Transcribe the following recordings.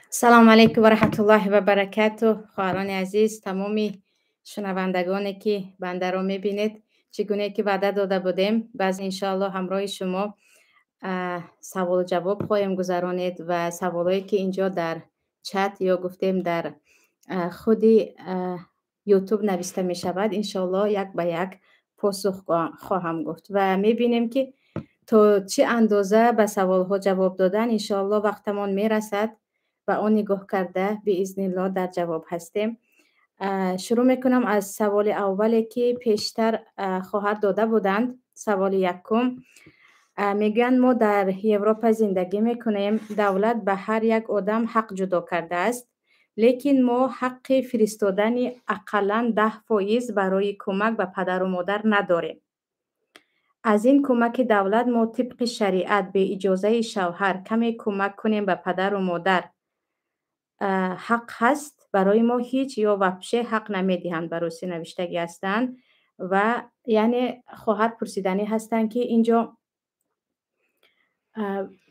Салому алайкум ва раҳматуллоҳи ва баракату. Хоҳарони азиз, тамоми шунавандагоне ки бандаро мебинед, чӣ гуне ки ваъда дода будем, баъз иншоаллоҳ ҳамроҳи шумо саволу ҷавоб хоҳем гузаронед ва саволое ки инҷо дар чат ё гуфтем дар худи Ютуб нависта мешавад, иншоаллоҳ як ба як посух хоҳам гуфт ва мебинем ки то чӣ андоза ба саволҳо ҷавоб додан иншоаллоҳ вақтамон мерасад ва он нигоҳ карда биизниллоҳ дар ҷавоб ҳастем. Шурӯъ мекунам аз саволи аввале ки пештар хоҳар дода буданд. Саволи якум мегӯянд: мо дар Европа зиндагӣ мекунем, давлат ба ҳар як одам ҳақ ҷудо кардааст, лекин мо ҳаққи фиристодани ақаллан 10% барои кӯмак ба падару модар надорем. Аз ин кӯмаки давлат мо тибқи шариат беиҷозаи шавҳар каме кӯмак кунем ба падару модар ҳақ ҳаст? Барои мо ҳеҷ ё вообще ҳақ намедиҳанд, ба русӣ навиштагӣ ҳастанд. Ва яъне хоҳар пурсиданӣ ҳастанд ки инҷо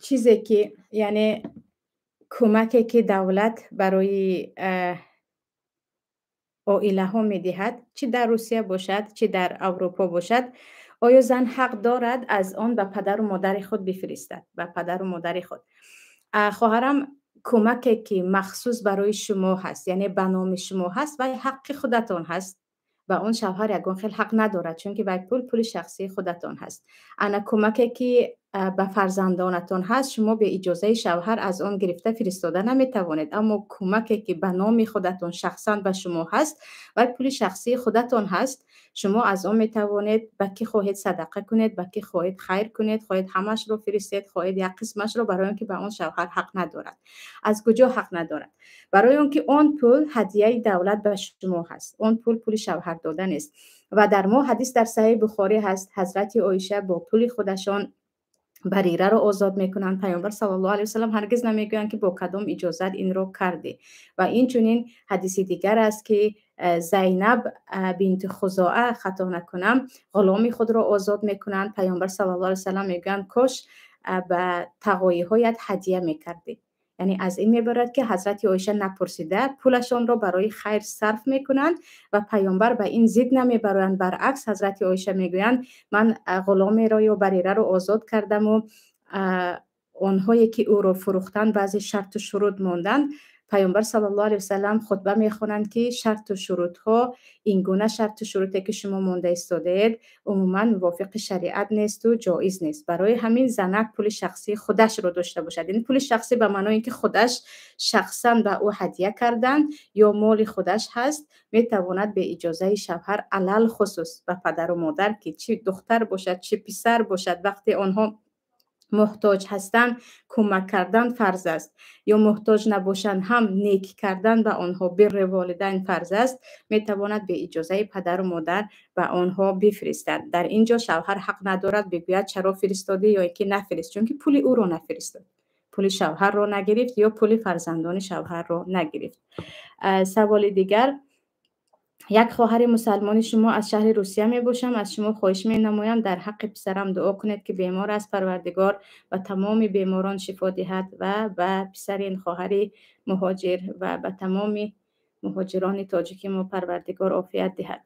чизе ки яъне кӯмаке ки давлат барои оилаҳо медиҳад, чӣ дар Русия бошад, чӣ дар Аврупо бошад, оё зан ҳақ дорад аз он ба падару модари худ бифиристад, ба падару модари худ? Хоҳарам, кӯмаке ки махсус барои шумо ҳаст, яъне ба номи шумо ҳаст, вай ҳаққи худатон ҳаст ва он шавҳар ягон хел ҳақ надорад, чунки вай пул пули шахсии худатон ҳаст. Ана кӯмаке ки ба фарзандонатон ҳаст, шумо бе иҷозаи шавҳар аз он гирифта фиристода наметавонед. Аммо кӯмаке ки ба номи худатон шахсан ба шумо ҳаст, вай пули шахсии худатон ҳаст, шумо аз он метавонед ба кӣ хоҳед садақа кунед, ба кӣ хоҳед хайр кунед, хоҳед ҳамашро фиристед, хоҳед як қисмашро, барои он ки ба он шавҳар ҳақ надорад. Аз куҷо ҳақ надорад? Барои он ки он пул ҳадияи давлат ба шумо ҳаст, он пул пули шавҳар дода нест. Ва дар мо ҳадис дар Саҳеҳи Бухорӣ ҳаст, ҳазрати Оиша бо пули худашон Барираро озод мекунанд. Паёмбар саллаллоҳу алайҳи васаллам ҳаргиз намегӯянд ки бо кадом иҷозат инро кардӣ. Ва инчунин ҳадиси дигар аст ки Зайнаб бинти Хузоа, хато накунам, ғуломи худро озод мекунанд. Паёмбар саллаллоҳу алайҳи васаллам мегӯянд: кош ба тағоиҳоят ҳадия мекардӣ. Яъне аз ин мебарад ки ҳазрати Оиша напурсида пулашонро барои хайр сарф мекунанд ва паёмбар ба ин зид намебароянд. Баръакс, ҳазрати Оиша мегӯянд: ман ғуломеро ё Барираро озод кардаму онҳое ки ӯро фурӯхтанд баъзе шарту шурут монданд. Паёмбар саллаллоҳу алайҳи васаллам хутба мехонанд ки шарту шурутҳо ин гуна шарту шуруте ки шумо монда истодаед умуман мувофиқи шариат несту ҷоиз нест. Барои ҳамин занак пули шахсии худашро дошта бошад. Ин пули шахсӣ ба маънои ин ки худаш шахсан ба ӯ ҳадия карданд ё моли худаш ҳаст, метавонад бе иҷозаи шавҳар алалхусус ба падару модар, ки чӣ духтар бошад, чӣ писар бошад, вақте онҳо муҳтоҷ ҳастанд, кӯмак кардан фарз аст, ё муҳтоҷ набошанд ҳам некӣ кардан ба онҳо, бирри волидайн фарз аст, метавонад бе иҷозаи падару модар ба онҳо бифиристад. Дар ин ҷо шавҳар ҳақ надорад бигӯяд чаро фиристодӣ ё ки нафирист, чунки пули ӯро нафиристод, пули шавҳарро нагирифт ё пули фарзандони шавҳарро нагирифт. Саволи дигар: як хоҳари мусалмони шумо аз шаҳри Русия мебошам. Аз шумо хоҳиш менамоям дар ҳаққи писарам дуо кунед ки бемор аст. Парвардигор ба тамоми беморон шифо диҳад ва ба писари ин хоҳари муҳоҷир ва ба тамоми муҳоҷирони тоҷики мо Парвардигор офият диҳад.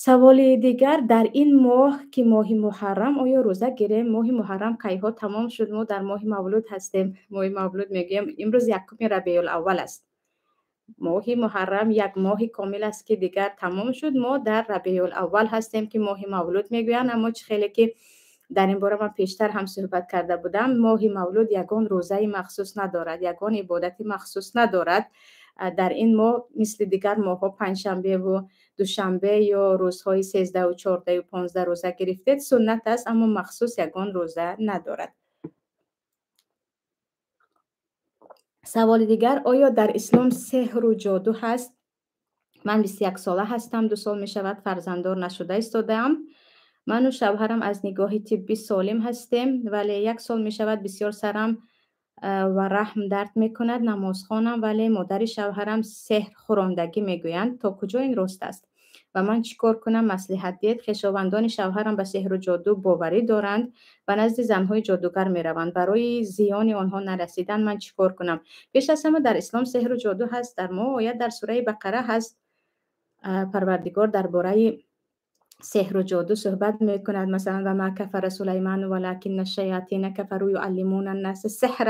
Саволи дигар: дар ин моҳ ки моҳи муҳаррам, оё рӯза гирем? Моҳи муҳаррам кайҳо тамом шуд? Мо дар моҳи мавлуд ҳастем. Моҳи мавлуд мегӯем, имрӯз 1 рабеулаввал аст. Моҳи муҳаррам як моҳи комил аст ки дигар тамом шуд. Мо дар рабеулаввал ҳастем ки моҳи мавлуд мегӯянд. Аммо чӣ хеле ки дар ин бора ман пештар ҳам суҳбат карда будам, моҳи мавлуд ягон рӯзаи махсус надорад, ягон ибодати махсус надорад. Дар ин моҳ мисли дигар моҳҳо панҷшанбеву душанбе ё рӯзҳои 13 14 15 рӯза гирифтед суннат аст, аммо махсус ягон рӯза надорад. Саволи дигар: оё дар ислом сеҳру ҷоду ҳаст? Ман 21 сола ҳастам, 2 сол мешавад фарзанддор нашуда истодаам. Ману шавҳарам аз нигоҳи тиббӣ солим ҳастем, вале 1 сол мешавад бисёр сарам ва раҳм дард мекунад. Намозхонам, вале модари шавҳарам сеҳр хӯрондагӣ мегӯянд. То куҷо ин рост аст? Ва ман чӣ кор кунам, маслиҳат диҳед. Хешовандони шавҳарам ба сеҳру ҷоду боварӣ доранд ва назди занҳои ҷодугар мераванд. Барои зиёни онҳо нарасидан ман чӣ кор кунам? Пеш аз ҳама, дар ислом сеҳру ҷоду ҳаст. Дар мо оят дар сураи Бақара ҳаст. Парвардигор дар бораи сеҳру ҷоду суҳбат мекунад. Масалан: «وما كفر سليمان ولكن الشياطين كفروا يعلمون الناس السحر».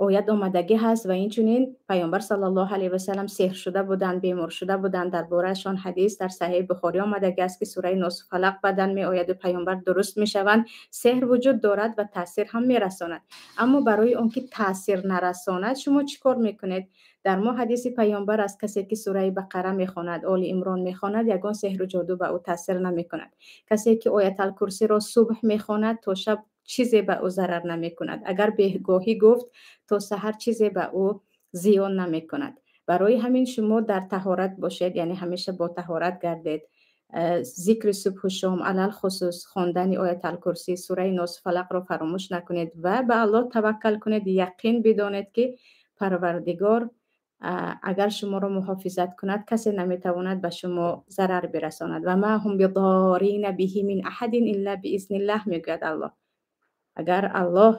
Оят омадагӣ ҳаст. Ва инчунин Паёмбар саллаллоҳу алайҳи васалам сеҳр шуда буданд, бемор шуда буданд. Дар бораашон ҳадис дар Саҳеҳи Бухорӣ омадагӣ аст, ки сураи Носу Фалақ бадан меояду Паёмбар дуруст мешаванд. Сеҳр вуҷуд дорад ва таъсир ҳам мерасонад. Аммо барои он ки таъсир нарасонад, шумо чӣ кор мекунед? Дар мо ҳадиси Паёмбар аст: касе ки сураи Бақара мехонад, Оли Имрон мехонад, ягон сеҳру ҷоду ба ӯ таъсир намекунад. Касе ки Ояталкурсиро субҳ мехонад, то шаб чизе ба ӯ зарар намекунад. Агар беҳгоҳӣ гуфт, то саҳар чизе ба ӯ зиён намекунад. Барои ҳамин шумо дар таҳорат бошед, яъне ҳамеша бо таҳорат гардед. Зикри субҳу шом, алалхусус хондани Ояталкурсӣ, сураи Носу Фалақро фаромӯш накунед ва ба Аллоҳ таваккал кунед. Яқин бидонед, ки Парвардигор агар шуморо муҳофизат кунад, касе наметавонад ба шумо зарар бирасонад. «وما هم بضارين به من أحد إلا بإذن الله», мегӯяд Аллоҳ. Агар Аллоҳ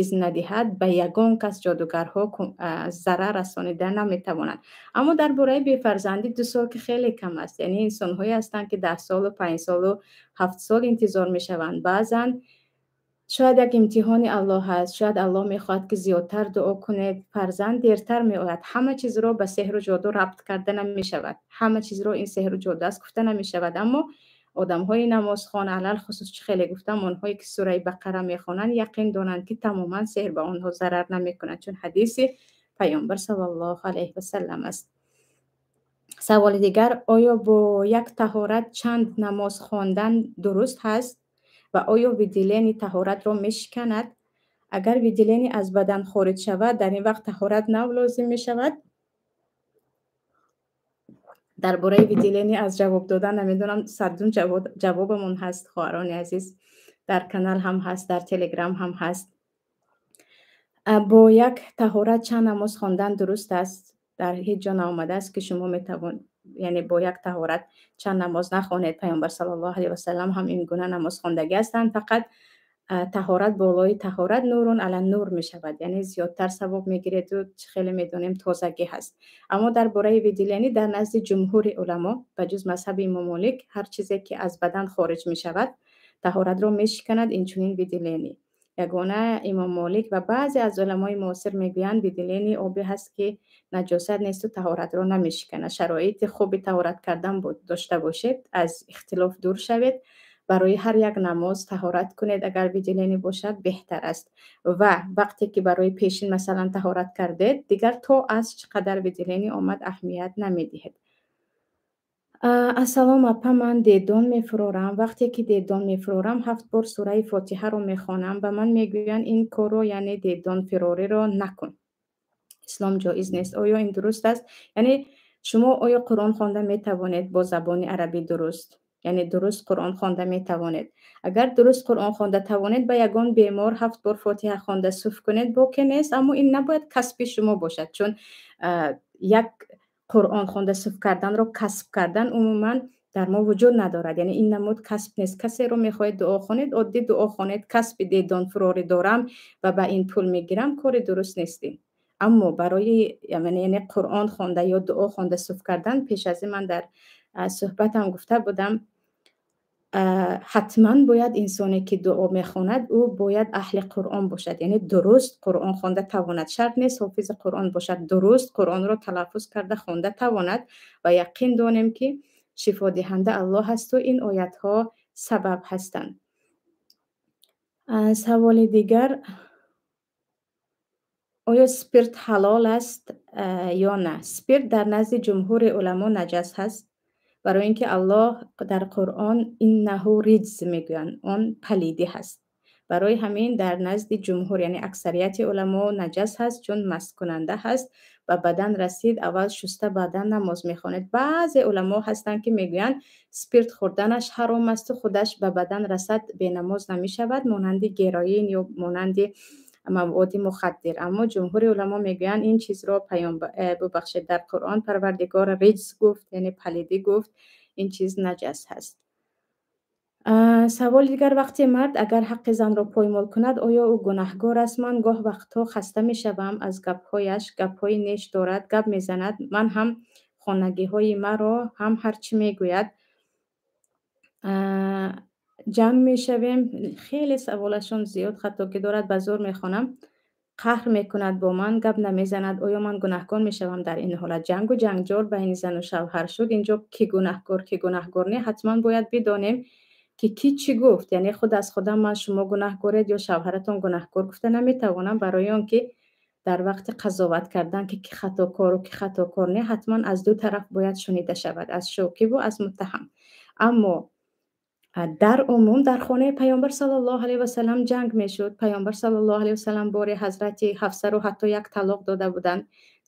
изн надиҳад, ба ягон кас ҷодугарҳо зарар расонида наметавонанд. Аммо дар бораи бефарзандӣ, 2 сол ки хеле кам аст. Яъне инсонҳое ҳастанд, ки 10 солу 5 солу 7 сол интизор мешаванд. Баъзан шояд як имтиҳони Аллоҳ ҳаст, шояд Аллоҳ мехоҳад, ки зиёдтар дуо кунед, фарзанд дертар меояд. Ҳама чизро ба сеҳру ҷоду рабт карда намешавад, ҳама чизро ин сеҳру ҷоду аст гуфта намешавад. Аммо одамҳои намозхон, алалхусус, чӣ хеле гуфтам, онҳое ки сураи Бақара мехонанд, яқин донанд, ки тамоман сеҳр ба онҳо зарар намекунад, чун ҳадиси Паёмбар саллаллоҳу алайҳи васалам аст. Саволи дигар: оё бо як таҳорат чанд намоз хондан дуруст ҳаст ва оё выделение таҳоратро мешиканад? Агар выделение аз бадан хориҷ шавад, дар ин вақт таҳорат нав лозим мешавад? Дар бораи выделение аз ҷавоб додан намедонам, саддум ҷавобамон ҳаст, хоҳарони азиз, дар канал ҳам ҳаст, дар Телеграм ҳам ҳаст. Бо як таҳорат чанд намоз хондан дуруст аст? Дар ҳеҷ ҷо наомадааст, ки шумо метавон, яъне бо як таҳорат чанд намоз нахонед. Паёмбар саллаллоҳу алайҳи васалам ҳам ин гуна намозхондагӣ ҳастанд. Фақат таҳорат болои таҳорат نور على نور мешавад, яъне зиёдтар савоб мегиреду, чӣ хеле медонем, тозагӣ ҳаст. Аммо дар бораи выделение, дар назди ҷумҳури уламо, ба ҷуз мазҳаби Имом Молик, ҳар чизе ки аз бадан хориҷ мешавад, таҳоратро мешиканад, инчунин выделение. Ягона Имом Молик ва баъзе аз уламои муосир мегӯянд, выделение обе ҳаст, ки наҷосат несту таҳоратро намешиканад. Шароити хуби таҳорат кардан дошта бошед, аз ихтилоф дур шавед, барои ҳар як намоз таҳорат кунед. Агар выделение бошад, беҳтар аст. Ва вақте ки барои пешин, масалан, таҳорат кардед, дигар то аз чӣ қадар выделение омад, аҳамият намедиҳед. Ассалом, апа, ман дедон мефурорам. Вақте ки дедон мефурорам, ҳафт бор сураи Фотиҳаро мехонам. Ба ман мегӯянд, ин корро, яъне дедонфирориро, накун, ислом ҷоиз нест. Оё ин дуруст аст? Яъне шумо оё Қуръон хонда метавонед бо забони арабӣ дуруст? Яъне дуруст Қуръон хонда метавонед? Агар дуруст Қуръон хонда тавонед, ба ягон бемор ҳафт бор Фотиҳа хонда суф кунед, боке нест. Аммо ин набояд касби шумо бошад, чун як Қуръон хонда суф карданро касб кардан умуман дар мо вуҷуд надорад, яъне ин намуд касб нест. Касеро мехоҳед дуо хонед, оддӣ дуо хонед. Касби дедонфурорӣ дорам ва ба ин пул мегирам, кори дуруст нест ин. Аммо барои, яъне Қуръон хонда ё дуо хонда суф кардан, пеш аз ин ман дар суҳбатам гуфта будам, ҳатман бояд инсоне ки дуо мехонад, ӯ бояд аҳли Қуръон бошад, яъне дуруст Қуръон хонда тавонад. Шарт нест ҳофизи Қуръон бошад, дуруст Қуръонро талаффуз карда хонда тавонад. Ва яқин донем, ки шифодиҳанда Аллоҳ ҳасту ин оятҳо сабаб ҳастанд. Саволи дигар: оё спирт ҳалол аст ё на? Спирт дар назди ҷумҳури уламо наҷас ҳаст, барои ин ки Аллоҳ дар Қуръон «إنه رجس» мегӯянд, он палидӣ ҳаст. Барои ҳамин дар назди ҷумҳур, яъне аксарияти уламо, наҷас ҳаст, чун масткунанда ҳаст. Ба бадан расид, аввал шуста, баъдан намоз мехонед. Баъзе уламо ҳастанд, ки мегӯянд, спирт хӯрданаш ҳаром асту худаш ба бадан расад, бенамоз намешавад, монанди героин ё монанди маводи мухаддир. Аммо ҷумҳури уламо мегӯянд, ин чизро бубахшед, дар Қуръон Парвардигор риҷс гуфт, яъне палидӣ гуфт, ин чиз наҷас ҳаст. Саволи дигар: вақте мард агар ҳаққи занро поймол кунад, оё ӯ гунаҳгор аст? Ман гоҳ вақтҳо хаста мешавам аз гапҳояш, гапҳои неш дорад, гап мезанад, ман ҳам хонагиҳои маро ҳам ҳар чӣ мегӯяд. Ҷамъ мешавем, хеле саволашон зиёд, хатогӣ дорад, ба зӯр мехонам. Қаҳр мекунад бо ман, гап намезанад, оё ман гунаҳгор мешавам дар ин ҳолат? Ҷангу ҷанҷол байни зану шавҳар шуд, инҷо ки гунаҳгор, ки гунаҳгор не, ҳатман бояд бидонем, ки кӣ чӣ гуфт. Яъне худ аз худам ман шумо гунаҳгоред ё шавҳаратон гунаҳгор гуфта наметавонам, барои он ки дар вақти қазоват кардан, ки ки хатокору ки хатокор не, ҳатман аз ду тараф бояд шунида шавад, аз шокиву аз муттаҳам. Аммо дар умум дар хонаи Паёмбар саллаллоҳу алайҳи васалам ҷанг мешуд. Паёмбар саллаллоҳу алайҳи васалам бори ҳазрати Ҳафсаро ҳатто як талоқ дода буданд.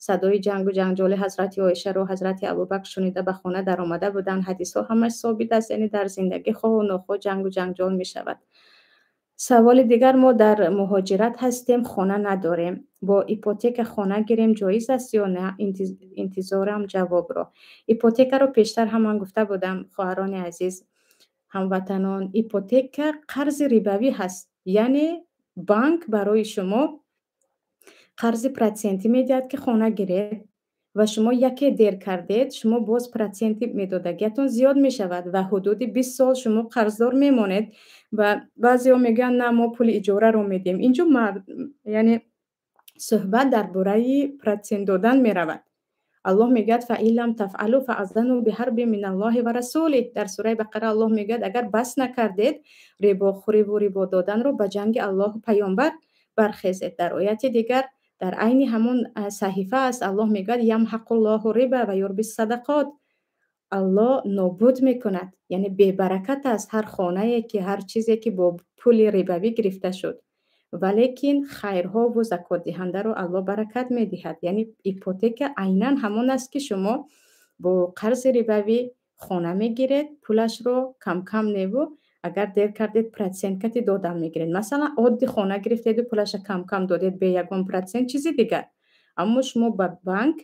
Садои ҷангу ҷанҷоли ҳазрати Оишаро ҳазрати Абубакр шунида, ба хона даромада буданд. Ҳадисҳо ҳамаш собит аст, яъне дар зиндагӣ хоҳу нохоҳ ҷангу ҷанҷол мешавад. Саволи дигар: мо дар муҳоҷират ҳастем, хона надорем. Бо ипотека хона гирем ҷоиз аст ё на? Интизорам ҷавобро. Ипотекаро пештар ҳам ман гуфта будам, хоҳарони азиз, ҳамватанон, ипотека қарзи рибавӣ ҳаст. Яъне банк барои шумо қарзи процентӣ медиҳад, ки хона гиред, ва шумо яке дер кардед, шумо боз проценти медодагиятон зиёд мешавад ва ҳудуди 20 сол шумо қарздор мемонед. Ва баъзеҳо мегӯянд, на, мо пули иҷораро медиҳем. Инҷо яъне суҳбат дар бораи процент додан меравад. Аллоҳ мегӯяд: فإن لم تفعلوا فأذنوا بحرب من الله ورسوله. Дар сураи Бақара Аллоҳ мегӯяд, агар бас накардед рибохӯриву рибо доданро, ба ҷанги Аллоҳу паёмбар бархезед. Дар ояти дигар, дар айни ҳамон саҳифа аст, Аллоҳ мегӯяд: يمحق الله الربا ويربي الصدقات. Аллоҳ нобуд мекунад, яъне бебаракат аст ҳар хонае ки, ҳар чизе ки бо пули рибавӣ гирифта шуд, валекин хайрҳову закотдиҳандаро Аллоҳ баракат медиҳад. Яъне ипотека айнан ҳамон аст, ки шумо бо қарзи рибавӣ хона мегиред, пулашро камкам неву, агар дер кардед, процент кати додан мегиред. Масалан, оддӣ хона гирифтеду пулаша камкам додед, бе ягон процент, чизи дигар. Аммо шумо ба банк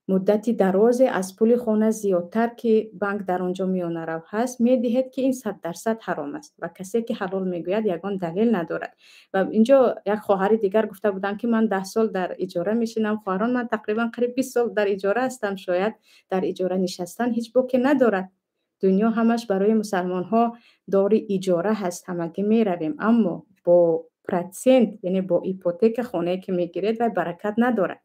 муддати дарозе аз пули хона зиёдтар, ки банк дар он ҷо миёнарав ҳаст, медиҳед, ки ин 100% ҳаром аст ва касе ки ҳалол мегӯяд, ягон далел надорад. Ва инҷо як хоҳари дигар гуфта буданд, ки ман 10 сол дар иҷора мешинам. Хоҳарон, ман тақрибан қариб 20 сол дар иҷора ҳастам. Шояд дар иҷора нишастан ҳеҷ боке надорад. Дунё ҳамаш барои мусалмонҳо дори иҷора ҳаст, ҳамагӣ меравем. Аммо бо процент, яъне бо ипотека хонае ки мегиред, вай баракат надорад.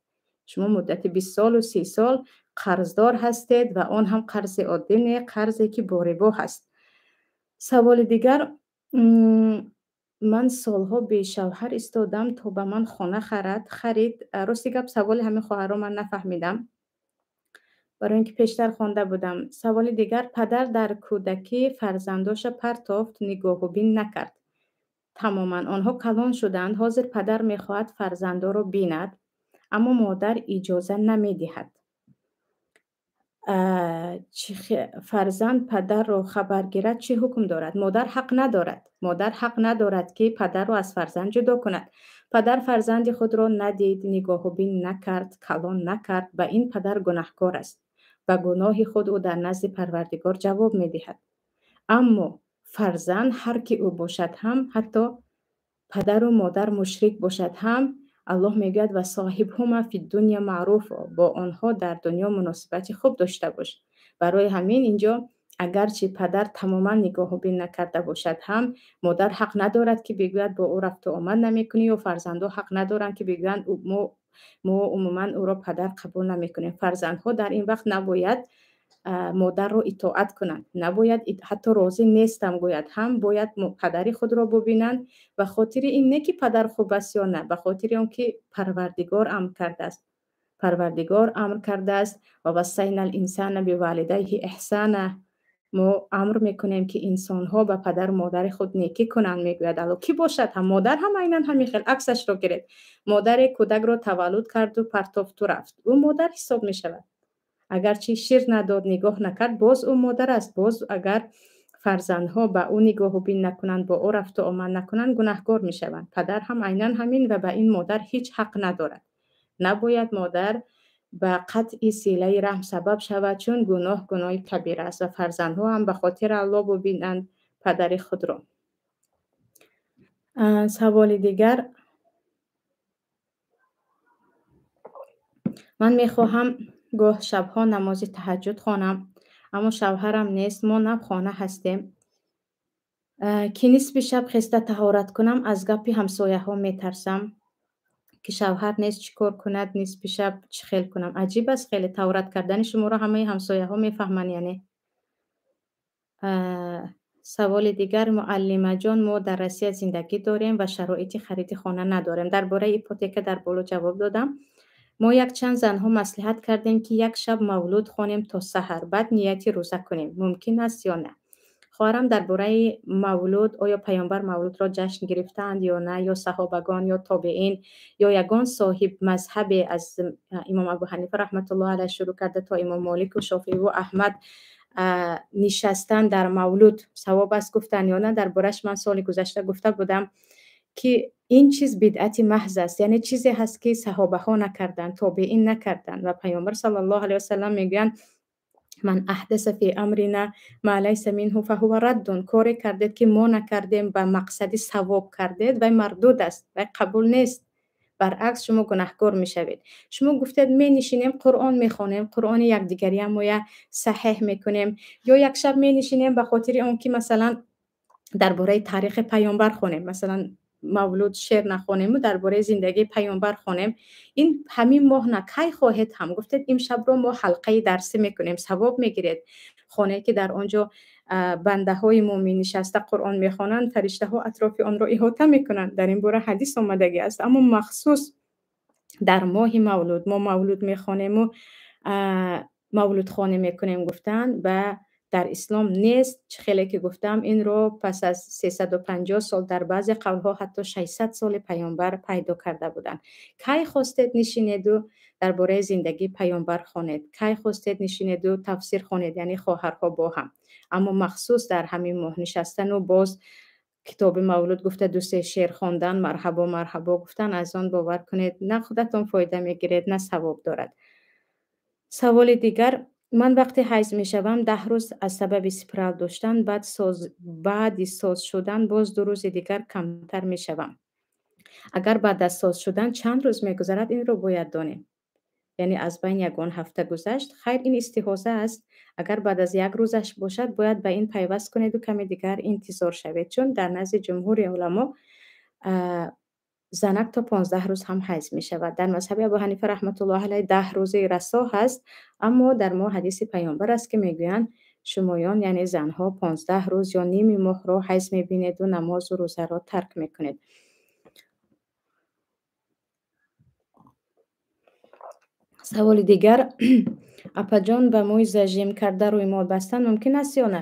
Шумо муддати 20 солу 30 сол қарздор ҳастед ва он ҳам қарзи оддӣ не, қарзе ки бо рибо ҳаст. Саволи дигар: ман солҳо бешавҳар истодам, то ба ман хона харад, харид. Рости гап, саволи ҳамин хоҳарро ман нафаҳмидам, барои ин ки пештар хонда будам. Саволи дигар: падар дар кӯдакӣ фарзандоша партофт, нигоҳубин накард тамоман. Онҳо калон шуданд. Ҳозир падар мехоҳад фарзандоро бинад, аммо модар иҷоза намедиҳад. Фарзанд падарро хабар гирад, чӣ ҳукм дорад? Модар ҳақ надорад, модар ҳақ надорад, ки падарро аз фарзанд ҷудо кунад. Падар фарзанди худро надид, нигоҳубин накард, калон накард, ба ин падар гунаҳкор аст. Ба гуноҳи худ ӯ дар назди Парвардигор ҷавоб медиҳад. Аммо фарзанд ҳар ки ӯ бошад ҳам, ҳатто падару модар мушрик бошад ҳам, Аллоҳ мегӯяд: وصاحبهما في الدنيا معروفا. Бо онҳо дар дунё муносибати хуб дошта бош. Барои ҳамин инҷо агарчи падар тамоман нигоҳубин накарда бошад ҳам, модар ҳақ надорад, ки бигӯяд, бо ӯ рафту омад намекунӣ, ё фарзандҳо ҳақ надоранд, ки бигӯянд, мо умуман ӯро падар қабул намекунем. Фарзандҳо дар ин вақт набояд модарро итоат кунанд, набояд ҳатто розӣ нестам гӯяд ҳам, бояд падари худро бубинанд. Ба хотири ин не, ки падар хуб аст ё на, ба хотири он ки Парвардигор амр кардааст. Парвардигор амр кардааст: ووصينا الإنسان بوالديه إحسانا. Мо амр мекунем, ки инсонҳо ба падару модари худ некӣ кунанд, мегӯяд Алло. Кӣ бошад ҳам, модар ҳам айнан ҳамин хел. Аксашро гиред: модаре кӯдакро таваллуд карду партофту рафт, ӯ модар ҳисоб мешавад. Агарчи шир надод, нигоҳ накард, боз ӯ модар аст. Боз агар Фарзандҳо ба ӯ нигоҳубин накунанд, бо ӯ рафту омад накунанд, гунаҳкор мешаванд. Падар ҳам айнан ҳамин ва ба ин модар ҳеҷ ҳақ надорад. Набояд модар ба қатъи силаи раҳм сабаб шавад, чун гуноҳ гуноҳи кабира аст ва фарзандҳо ҳам ба хотири Аллоҳ бубинанд падари худро. Саволи дигар. Ман мехоҳам гоҳ шабҳо намози таҳаҷҷуд хонам, аммо шавҳарам нест, мо нав хона ҳастем. Ки нисфи шаб хеста таҳорат кунам, аз гапи ҳамсояҳо метарсам, ки шавҳар нест, чӣ кор кунад, нисфи шаб чӣ хел кунам. Аҷиб аст хеле, таҳорат кардани шуморо ҳамаи ҳамсояҳо мефаҳманд яъне. Саволи дигар. Муаллимаҷон, мо дар Россия зиндагӣ дорем ва шароити хариди хона надорем. Дар бораи ипотека дар боло ҷавоб додам. Мо якчанд занҳо маслиҳат кардем, ки як шаб мавлуд хонем то саҳар, баъд нияти рӯза кунем. Мумкин аст ё на? Хоҳарам, дар бораи мавлуд, оё паёмбар мавлудро ҷашн гирифтаанд ё на, ё саҳобагон, ё тобеин, ё ягон соҳиб мазҳабе аз имом Абу Ҳанифа раҳматуллоҳ алайҳ шурӯъ карда то имом Молику Шофеиву Аҳмад нишастан дар мавлуд савоб аст гуфтанд ё на, дар борааш ман соли гузашта гуфта будам, ки ин чиз бидъати маҳз аст, яъне чизе ҳаст, ки саҳобаҳо накарданд, тобеин накарданд ва паёмбар саллаллоҳу алайҳи васаллам мегӯянд: ман аҳдаса фи амрина ма лайса минҳу фаҳува раддун. Коре кардед, ки мо накардем, ба мақсади савоб кардед, вай мардуд аст, вай қабул нест, баръакс шумо гунаҳкор мешавед. Шумо гуфтед менишинем Қуръон мехонем, Қуръони якдигариамоя саҳеҳ мекунем, ё як шаб менишинем ба хотири он ки масалан дар бораи таърихи паёмбар хонем, масалан мавлуд шеър нахонему дар бораи зиндагии паёмбар хонем. Ин ҳамин моҳ на, кай хоҳед ҳам гуфтед имшабро мо ҳалқаи дарсӣ мекунем, савоб мегиред. Хонае ки дар он ҷо бандаҳои мӯмин нишаста Қуръон мехонанд, фариштаҳо атрофи онро иҳота мекунанд. Дар ин бора ҳадис омадагӣ аст. Аммо махсус дар моҳи мавлуд мо мавлуд мехонему мавлудхонӣ мекунем гуфтанд ба дар ислом нест. Чӣ хеле ки гуфтам, инро пас аз 350 сол, дар баъзе қавлҳо ҳатто 600 соли паёмбар пайдо карда буданд. Кай хостед нишинеду дар бораи зиндагии паёмбар хонед, кай хостед нишинеду тафсир хонед, яъне хоҳарҳо бо ҳам. Аммо махсус дар ҳамин моҳ нишастану боз китоби мавлуд гуфта ду-се шеър хондан, марҳабо марҳабо гуфтан, аз он бовар кунед на худатон фоида мегиред, на савоб дорад. Саволи дигар. Ман вақте ҳайз мешавам, 10 рӯз аз сабаби спирал доштан, баъди соз шудан боз 2 рӯзи дигар камтар мешавам. Агар баъд аз соз шудан чанд рӯз мегузарад, инро бояд донем. Яъне аз байн ягон ҳафта гузашт, хайр, ин истиҳоза аст. Агар баъд аз як рӯзаш бошад, бояд ба ин пайваст кунеду каме дигар интизор шавед, чун дар назди ҷумҳури уламо занак то 15 рӯз ҳам ҳайз мешавад. Дар мазҳаби Абу Ҳанифа раҳматуллоҳ алайҳ 10 рӯзи расо ҳаст, аммо дар мо ҳадиси паёмбар аст, ки мегӯянд шумоён, яъне занҳо, 15 рӯз ё ними моҳро ҳайз мебинеду намозу рӯзаро тарк мекунед. Саволи дигар. Апаҷон, ба мӯй зажим карда рӯймол бастан мумкин аст ё на?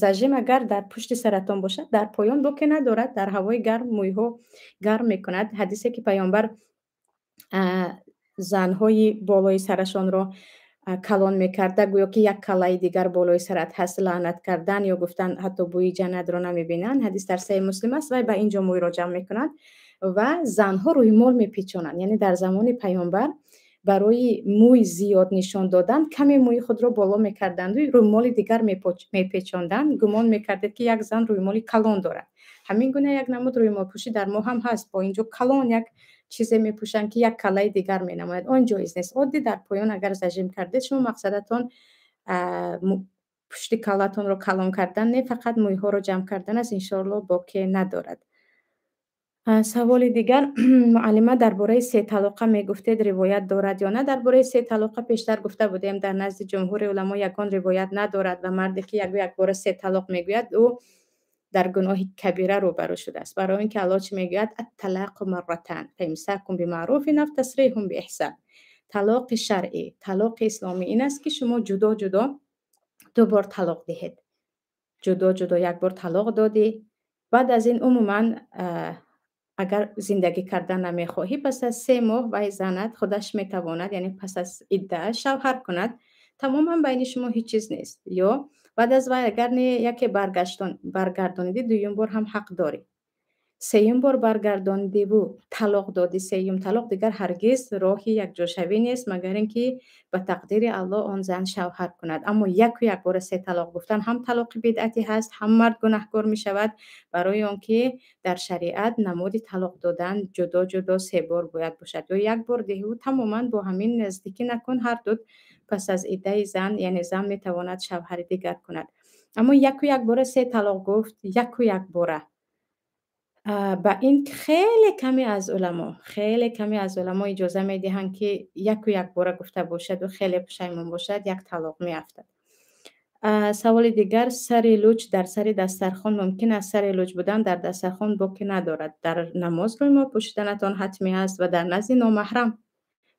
Зажим агар дар пушти саратон бошад, дар поён боке надорад, дар ҳавои гарм мӯйҳо гарм мекунад. Ҳадисе ки паёмбар занҳои болои сарашонро калон мекарда, гӯё ки як каллаи дигар болои сарат ҳаст, лаънат кардан ё гуфтан ҳатто бӯи ҷаннатро намебинанд. Ҳадис дар Саҳеҳи Муслим аст. Вай ба ин ҷо мӯйро ҷамъ мекунад ва занҳо рӯймол мепечонанд. Яъне дар замони паёмбар барои мӯй зиёд нишон додан каме мӯи худро боло мекарданду рӯймоли дигар мепечонданд. Гумон мекардед, ки як зан рӯймоли калон дорад. Ҳамин гуна як намуд рӯймолпӯшӣ дар мо ҳам ҳаст. Бо инҷо калон як чизе мепӯшанд, ки як каллаи дигар менамояд. Он ҷоиз нест. Оддӣ дар поён агар зажим кардед, шумо мақсадатон пушти каллатонро калон кардан не, фақат мӯйҳоро ҷамъ кардан аст, иншоалло боке надорад. Саволи дигар. Муаллима, дар бораи се талоқа мегуфтед, ривоят дорад ё на? Дар бораи се талоқа пештар гуфта будем, дар назди ҷумҳури уламо ягон ривоят надорад ва марде ки яку якбора се талоқ мегӯяд, ӯ дар гуноҳи кабира рӯбарӯ шудааст. Барои ин ки Аллоҳ чӣ мегӯяд? Атталақу марратан фаимсакун бимаъруфин ав тасриҳун бииҳсон. Талоқи шаръӣ, талоқи исломӣ ин аст, ки шумо ҷудо ҷудо 2 бор талоқ диҳед. Ҷудо ҷудо як бор талоқ додӣ, баъд аз ин умуман агар зиндагӣ кардан намехоҳӣ, пас аз 3 моҳ вай занат худаш метавонад, яъне пас аз иддааш шавҳар кунад, тамоман байни шумо ҳеҷ чиз нест. Ё Баъд аз вай агар не яке баргардонидӣ, дуюм бор ҳам ҳақ дорӣ. Сеюм бор баргардонидиву талоқ додӣ, сеюм талоқ дигар ҳаргиз роҳи якҷошавӣ нест, магар ин ки ба тақдири Аллоҳ он зан шавҳар кунад. Аммо яку якбора се талоқ гуфтан ҳам талоқи бидъатӣ ҳаст, ҳам мард гунаҳкор мешавад, барои он ки дар шариат намуди талоқ додан ҷудо ҷудо се бор бояд бошад. Ё як бор диҳиву тамоман бо ҳамин наздикӣ накун, ҳар ду пас аз иддаи зан, яъне зан метавонад шавҳари дигар кунад. Аммо яку якбора се талоқ гуфт, яку якбора. Ба ин хеле каме аз уламо, хеле каме аз уламо иҷоза медиҳанд, ки яку якбора гуфта бошаду хеле пушаймон бошад, як талоқ меафтад. Саволи дигар: сари луч дар сари дастархон мумкин аст? Сари луч будан дар дастархон боке надорад. Дар намоз рӯймол пӯшиданатон ҳатмӣ аст ва дар назди номаҳрам,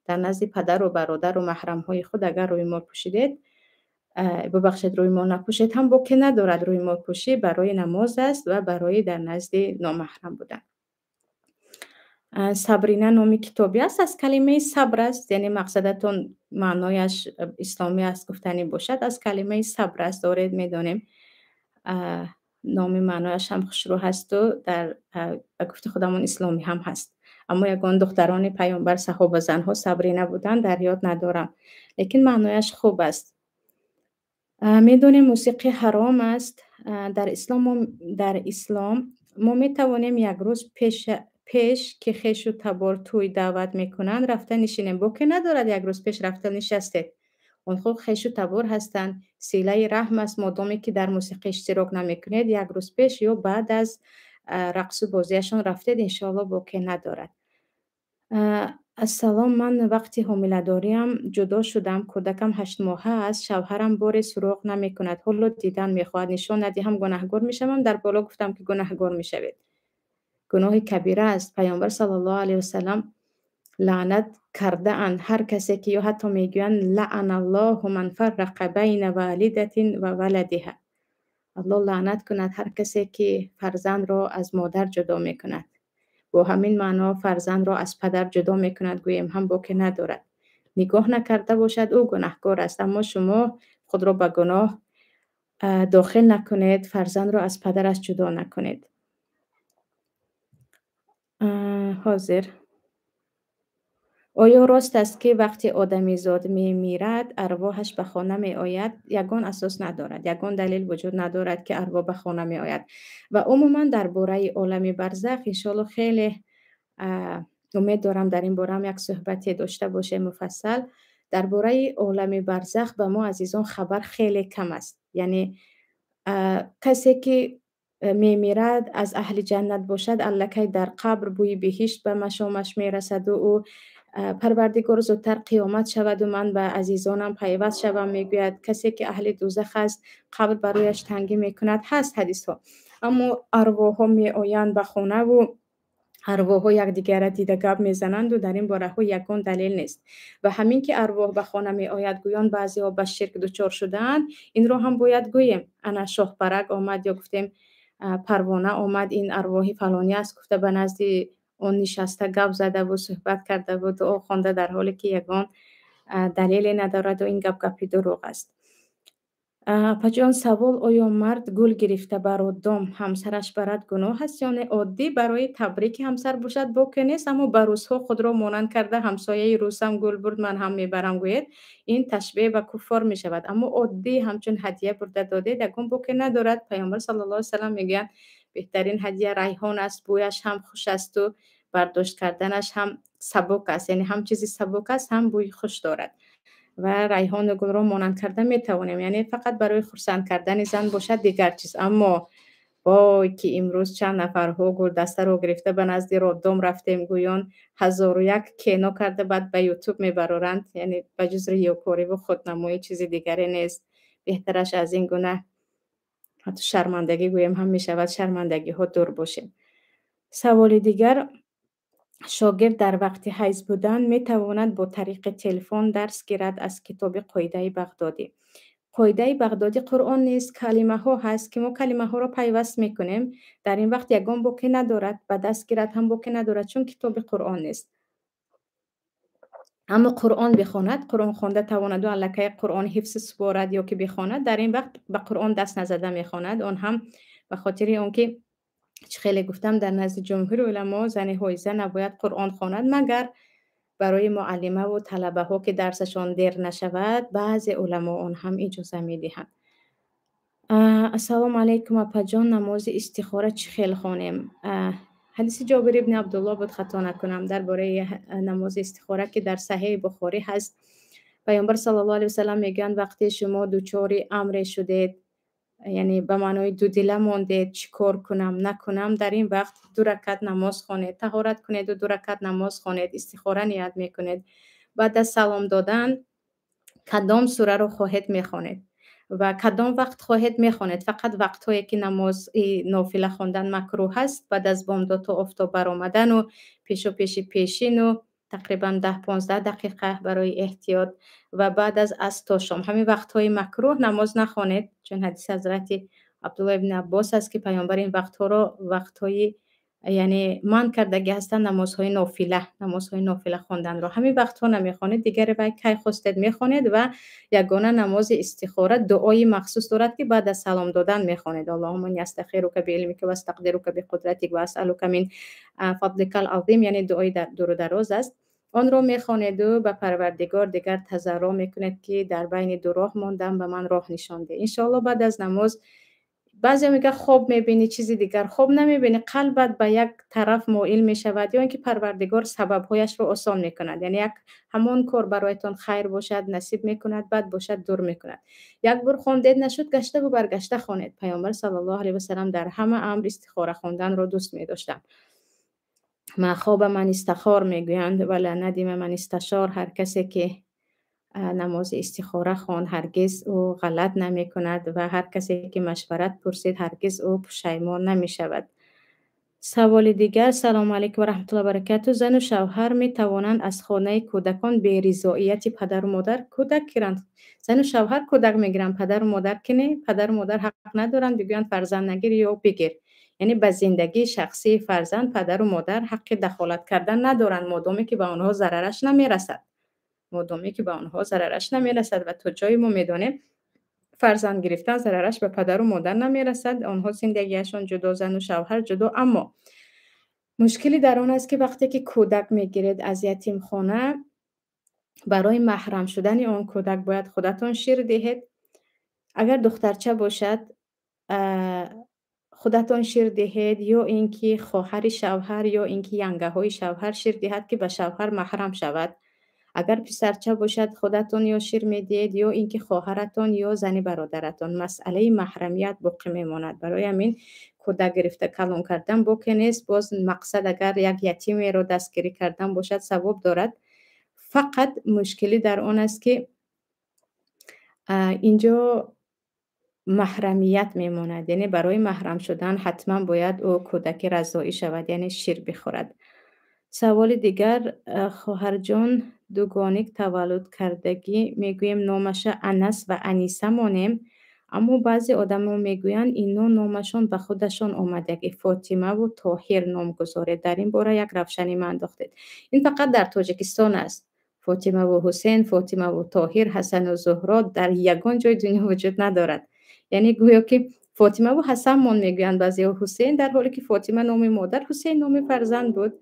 дар назди падару бародару маҳрамҳои худ агар рӯймол пӯшидед, бубахшед, рӯймол напӯшед ҳам боке надорад. Рӯймолпӯшӣ барои намоз аст ва барои дар назди номаҳрам будан. Сабрина номи китобе аст, аз калимаи сабр аст, яъне мақсадатон маънояш исломӣ аст гуфтанӣ бошад, аз калимаи сабр аст, доред медонем. Номи маънояш ҳам хушрӯ ҳасту дар ба гуфти худамон исломӣ ҳам ҳаст. Аммо ягон духтарони паёмбар, саҳобазанҳо Сабрина буданд, дар ёд надорам, лекин маънояш хуб аст. Медонем, мусиқӣ ҳаром аст. Дар ислом мо метавонем як рӯз пеш ки хешу табор тӯй даъват мекунанд, рафта нишинем. Боке надорад, як рӯз пеш рафта нишастед. Онҳо хешу табор ҳастанд, силаи раҳм аст. Модоме ки дар мусиқӣ иштирок намекунед, як рӯз пеш ё баъд аз рақсу бозиашон рафтед, иншоалло, боке надорад. Ассалом, ман вақти ҳомиладориам ҷудо шудам, кӯдакам 8-моҳа аст, шавҳарам боре суроғ намекунад, ҳоло дидан мехоҳад, нишон надиҳам, гунаҳгор мешавам? Дар боло гуфтам, ки гунаҳгор мешавед. Гуноҳи кабира аст. Паёмбар саллаллоҳу алайҳи васалам лаънат кардаанд ҳар касе ки, ё ҳатто мегӯянд: «Лаъаналлоҳу ман фаррақа байна волидатин ва валадиҳа». Аллоҳ лаънат кунад ҳар касе ки фарзандро аз модар ҷудо мекунад. Бо ҳамин маъно фарзандро аз падар ҷудо мекунад гӯем ҳам боке надорад. Нигоҳ накарда бошад, ӯ гунаҳкор аст, аммо шумо худро ба гуноҳ дохил накунед, фарзандро аз падараш ҷудо накунед. Ҳозир, оё рост аст, ки вақте одамизод мемирад, арвоҳаш ба хона меояд? Ягон асос надорад, ягон далел вуҷуд надорад, ки арвоҳ ба хона меояд. Ва умуман дар бораи олами барзах, иншоалло, хеле умед дорам, дар ин бораам як суҳбате дошта бошем муфассал. Дар бораи олами барзах ба мо, азизон, хабар хеле кам аст. Яъне касе ки мемирад, аз аҳли ҷаннат бошад, аллакай дар қабр бӯи биҳишт ба машомаш мерасаду ӯ «Парвардигор, зудтар қиёмат шаваду ман ба азизонам пайваст шавам» мегӯяд. Касе ки аҳли дӯзах аст, қабр барояш тангӣ мекунад. Ҳаст ҳадисҳо. Аммо арвоҳҳо меоянд ба хонаву арвоҳҳо якдигарра дида гап мезананду дар ин бораҳо ягон далел нест. Ва ҳамин ки арвоҳ ба хона меояд гӯён, баъзеҳо ба ширк дучор шудаанд. Инро ҳам бояд гӯем. Ана шоҳпарак омад ё гуфтем, парвона омад, ин арвоҳи фалонӣ аст гуфта, ба назди он нишаста, гап задаву суҳбат кардаву дуо хонда, дар ҳоле ки ягон далеле надораду ин гап гапи дурӯғ аст. Апаҷон, савол: оё мард гул гирифта ба роддом ҳамсараш барад, гуноҳ аст ё не? Оддӣ барои табрики ҳамсар бошад, боке нест, аммо ба рӯзҳо худро монанд карда, «ҳамсояи русам гул бурд, ман ҳам мебарам» гӯед, ин ташбеҳ ба куффор мешавад. Аммо оддӣ ҳамчун ҳадя бурда додед, ягон боке надорад. Паёмбар саллаллоҳу алайҳи васаллам мегӯянд: беҳтарин ҳадя райҳон аст, бӯяш ҳам хуш асту бардошт карданаш ҳам сабук аст, яъне ҳам чизи сабук аст, ҳам бӯи хуш дорад. Ва райҳону гулро монанд карда метавонем, яъне фақат барои хурсанд кардани зан бошад, дигар чиз. Аммо вой, ки имрӯз чанд нафарҳо гулдастаро гирифта ба назди роддом рафтем гӯён, ҳазору як кено карда, баъд ба Ютуб мебароранд, яъне ба ҷуз риёкориву худнамоӣ чизи дигаре нест. Беҳтараш аз ин гуна, ҳатто шармандагӣ гӯем ҳам мешавад, шармандагиҳо дур бошем. Саволи дигар: шогирд дар вақти ҳайз будан метавонад бо тариқи телефон дарс гирад аз китоби Қоидаи Бағдодӣ? Қоидаи Бағдодӣ Қуръон нест, калимаҳо ҳаст, ки мо калимаҳоро пайваст мекунем. Дар ин вақт ягон боке надорад, ба даст гирад ҳам боке надорад, чун китоби Қуръон нест. Аммо Қуръон бихонад, Қуръон хонда тавонаду аллакай Қуръон ҳифз супорад ё ки бихонад, дар ин вақт ба Қуръон даст назада мехонад. Он ҳам ба хотири он ки, чӣ хеле гуфтам, дар назди ҷумҳури уламо зани ҳоиза набояд Қуръон хонад, магар барои муаллимаву талабаҳо, ки дарсашон дер нашавад, баъзе уламо он ҳам иҷоза медиҳанд. Ассалому алайкум, апаҷон, намози истихора чӣ хел хонем? Ҳадиси Ҷобир ибни Абдулло буд, хато накунам, дар бораи намози истихора, ки дар Саҳеҳи Бухорӣ ҳаст. Паёмбар саллаллоҳу алайҳи васалам мегӯянд: вақте шумо дучори амре шудед, яъне ба маънои дудила мондед, чӣ кор кунам, накунам, дар ин вақт ду ракат намоз хонед, таҳорат кунеду ду ракат намоз хонед, истихора ният мекунед. Баъд аз салом додан кадом сураро хоҳед, мехонед ва кадом вақт хоҳед, мехонед. Фақат вақтҳое ки намози нофила хондан макрӯҳ аст, баъд аз бомдод то офтоб баромадану пешу пеши пешину тақрибан 10-15 дақиқа барои эҳтиёт ва баъд аз аср то шом. Ҳамин вақтҳои макрӯҳ намоз нахонед, чун ҳадиси ҳазрати Абдулло ибни Аббос аст, ки паёмбар ин вақтҳоро вақтҳои, яъне, манъ кардагӣ ҳастанд намозҳои нофила хонданро. Ҳамин вақтҳо намехонед, дигаре вай кай хостед, мехонед. Ва ягона намози истихора дуои махсус дорад, ки баъд аз салом додан мехонед: اللهم إني أستخيرك بعلمك وأستقدرك بقدرتك وأسألك من فضلك العظيم. Яъне дуои дуру дароз аст. Онро мехонеду ба Парвардигор дигар тазарруъ мекунед, ки дар байни ду роҳ мондам, ба ман роҳ нишон деҳ. Иншоалло, баъд аз намоз баъзео мегӯяд, хоб мебинӣ, чизи дигар. Хоб намебинӣ, қалбат ба як тараф моил мешавад ё ин ки Парвардигор сабабҳояшро осон мекунад. Яъне як ҳамон кор бароятон хайр бошад, насиб мекунад, бад бошад, дур мекунад. Як бор хондед, нашуд, гаштаву баргашта хонед. Паёмбар саллаллоҳу алайҳи васалам дар ҳама амр истихора хонданро дӯст медоштанд. ما خاب من استخار мегӯянд ولا ندم من استشار. Ҳар касе ки намози истихора хонд, ҳаргиз ӯ ғалат намекунад ва ҳар касе ки машварат пурсид, ҳаргиз ӯ пушаймон намешавад. Саволи дигар: Салому алайкум ва раҳматуллоҳи баракату. Зану шавҳар метавонанд аз хонаи кӯдакон беризоияти падару модар кӯдак гиранд? Зану шавҳар кӯдак мегиранд, падару модар ки не. Падару модар ҳақ надоранд бигӯянд, фарзанд нагир ё бигир. Яъне ба зиндагии шахсии фарзанд падару модар ҳаққи дахолат кардан надоранд, модоме ки ба онҳо зарараш намерасад, модоме ки ба онҳо зарараш намерасад. Ва то ҷое мо медонем, фарзанд гирифтан зарараш ба падару модар намерасад. Онҳо зиндагиашон ҷудо, зану шавҳар ҷудо. Аммо мушкилӣ дар он аст, ки вақте ки кӯдак мегиред аз ятимхона, барои маҳрам шудани он кӯдак бояд худатон шир диҳед. Агар духтарча бошад, худатон шир диҳед ё ин ки хоҳари шавҳар, ё ин ки янгаҳои шавҳар шир диҳад, ки ба шавҳар маҳрам шавад. Агар писарча бошад, худатон ё шир медиҳед, ё ин ки хоҳаратон, ё зани бародаратон. Масъалаи маҳрамият боқӣ мемонад. Барои ҳамин кӯдак гирифта калон кардан боке нест. Боз мақсад агар як ятимеро дастгирӣ кардан бошад, савоб дорад. Фақат мушкилӣ дар он аст, ки инҷо маҳрамият мемонад. Яъне барои маҳрам шудан ҳатман бояд ӯ кӯдаки разоӣ шавад, яъне шир бихӯрад. Саволи дигар: Хоҳарҷон, дугоник таваллуд кардагӣ, мегӯем номаша Анас ва Аниса монем, аммо баъзе одамо мегӯянд, ино номашон ба худашон омадагӣ, Фотимаву Тоҳир ном гузоред. Дар ин бора як равшанӣ меандохтед. Ин фақат дар Тоҷикистон аст. Фотимаву Ҳусен, Фотимаву Тоҳир, Ҳасану Зуҳро дар ягон ҷои дунё вуҷуд надорад. Яъне гӯё ки Фотимаву Ҳасан мон мегӯянд баъзеҳо, Ҳусейн, дар ҳоле ки Фотима номи модар, Ҳусейн номи фарзанд буд.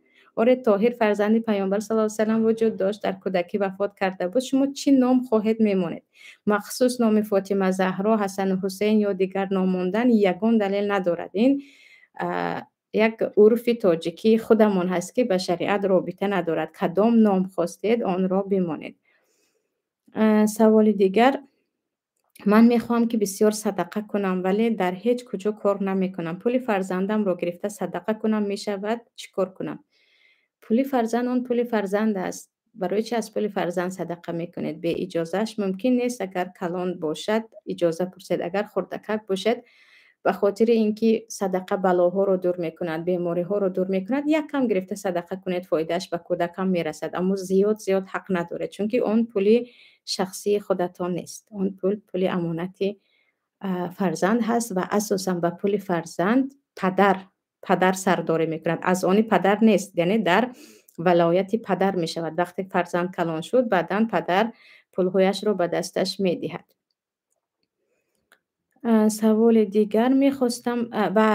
Оре, Тоҳир фарзанди паёмбар саллаллоҳу алайҳи васаллам вуҷуд дошт, дар кӯдакӣ вафот карда буд. Шумо чӣ ном хоҳед, мемонед. Махсус номи Фотима Заҳро, Ҳасану Ҳусейн ё дигар ном мондан ягон далел надорад. Ин як урфи тоҷикии худамон ҳаст, ки ба шариат робита надорад. Кадом ном хостед, онро бимонед. Саволи дигар: Ман мехоҳам, ки бисёр садақа кунам, вале дар ҳеҷ куҷо кор намекунам. Пули фарзандамро гирифта садақа кунам, мешавад? Чӣ кор кунам? Пули фарзанд он пули фарзанд аст. Барои чи аз пули фарзанд садақа мекунед? Беиҷозааш мумкин нест. Агар калон бошад, иҷоза пурсед, агар хурдакак бошад, ба хотири ин ки садақа балоҳоро дур мекунад, бемориҳоро дур мекунад, як кам гирифта садақа кунед, фоидааш ба кӯдакам мерасад. Аммо зиёд зиёд ҳақ надоред, чунки он пули шахсии худатон нест. Он пул пули амонати фарзанд ҳаст ва асосан ба пули фарзанд падар сардорӣ мекунад. Аз они падар нест, яъне дар Валояти падар мешавад. Вақте фарзанд калон шуд, баъдан падар пулҳояшро ба дасташ медиҳад. Саволи дигар мехостам ба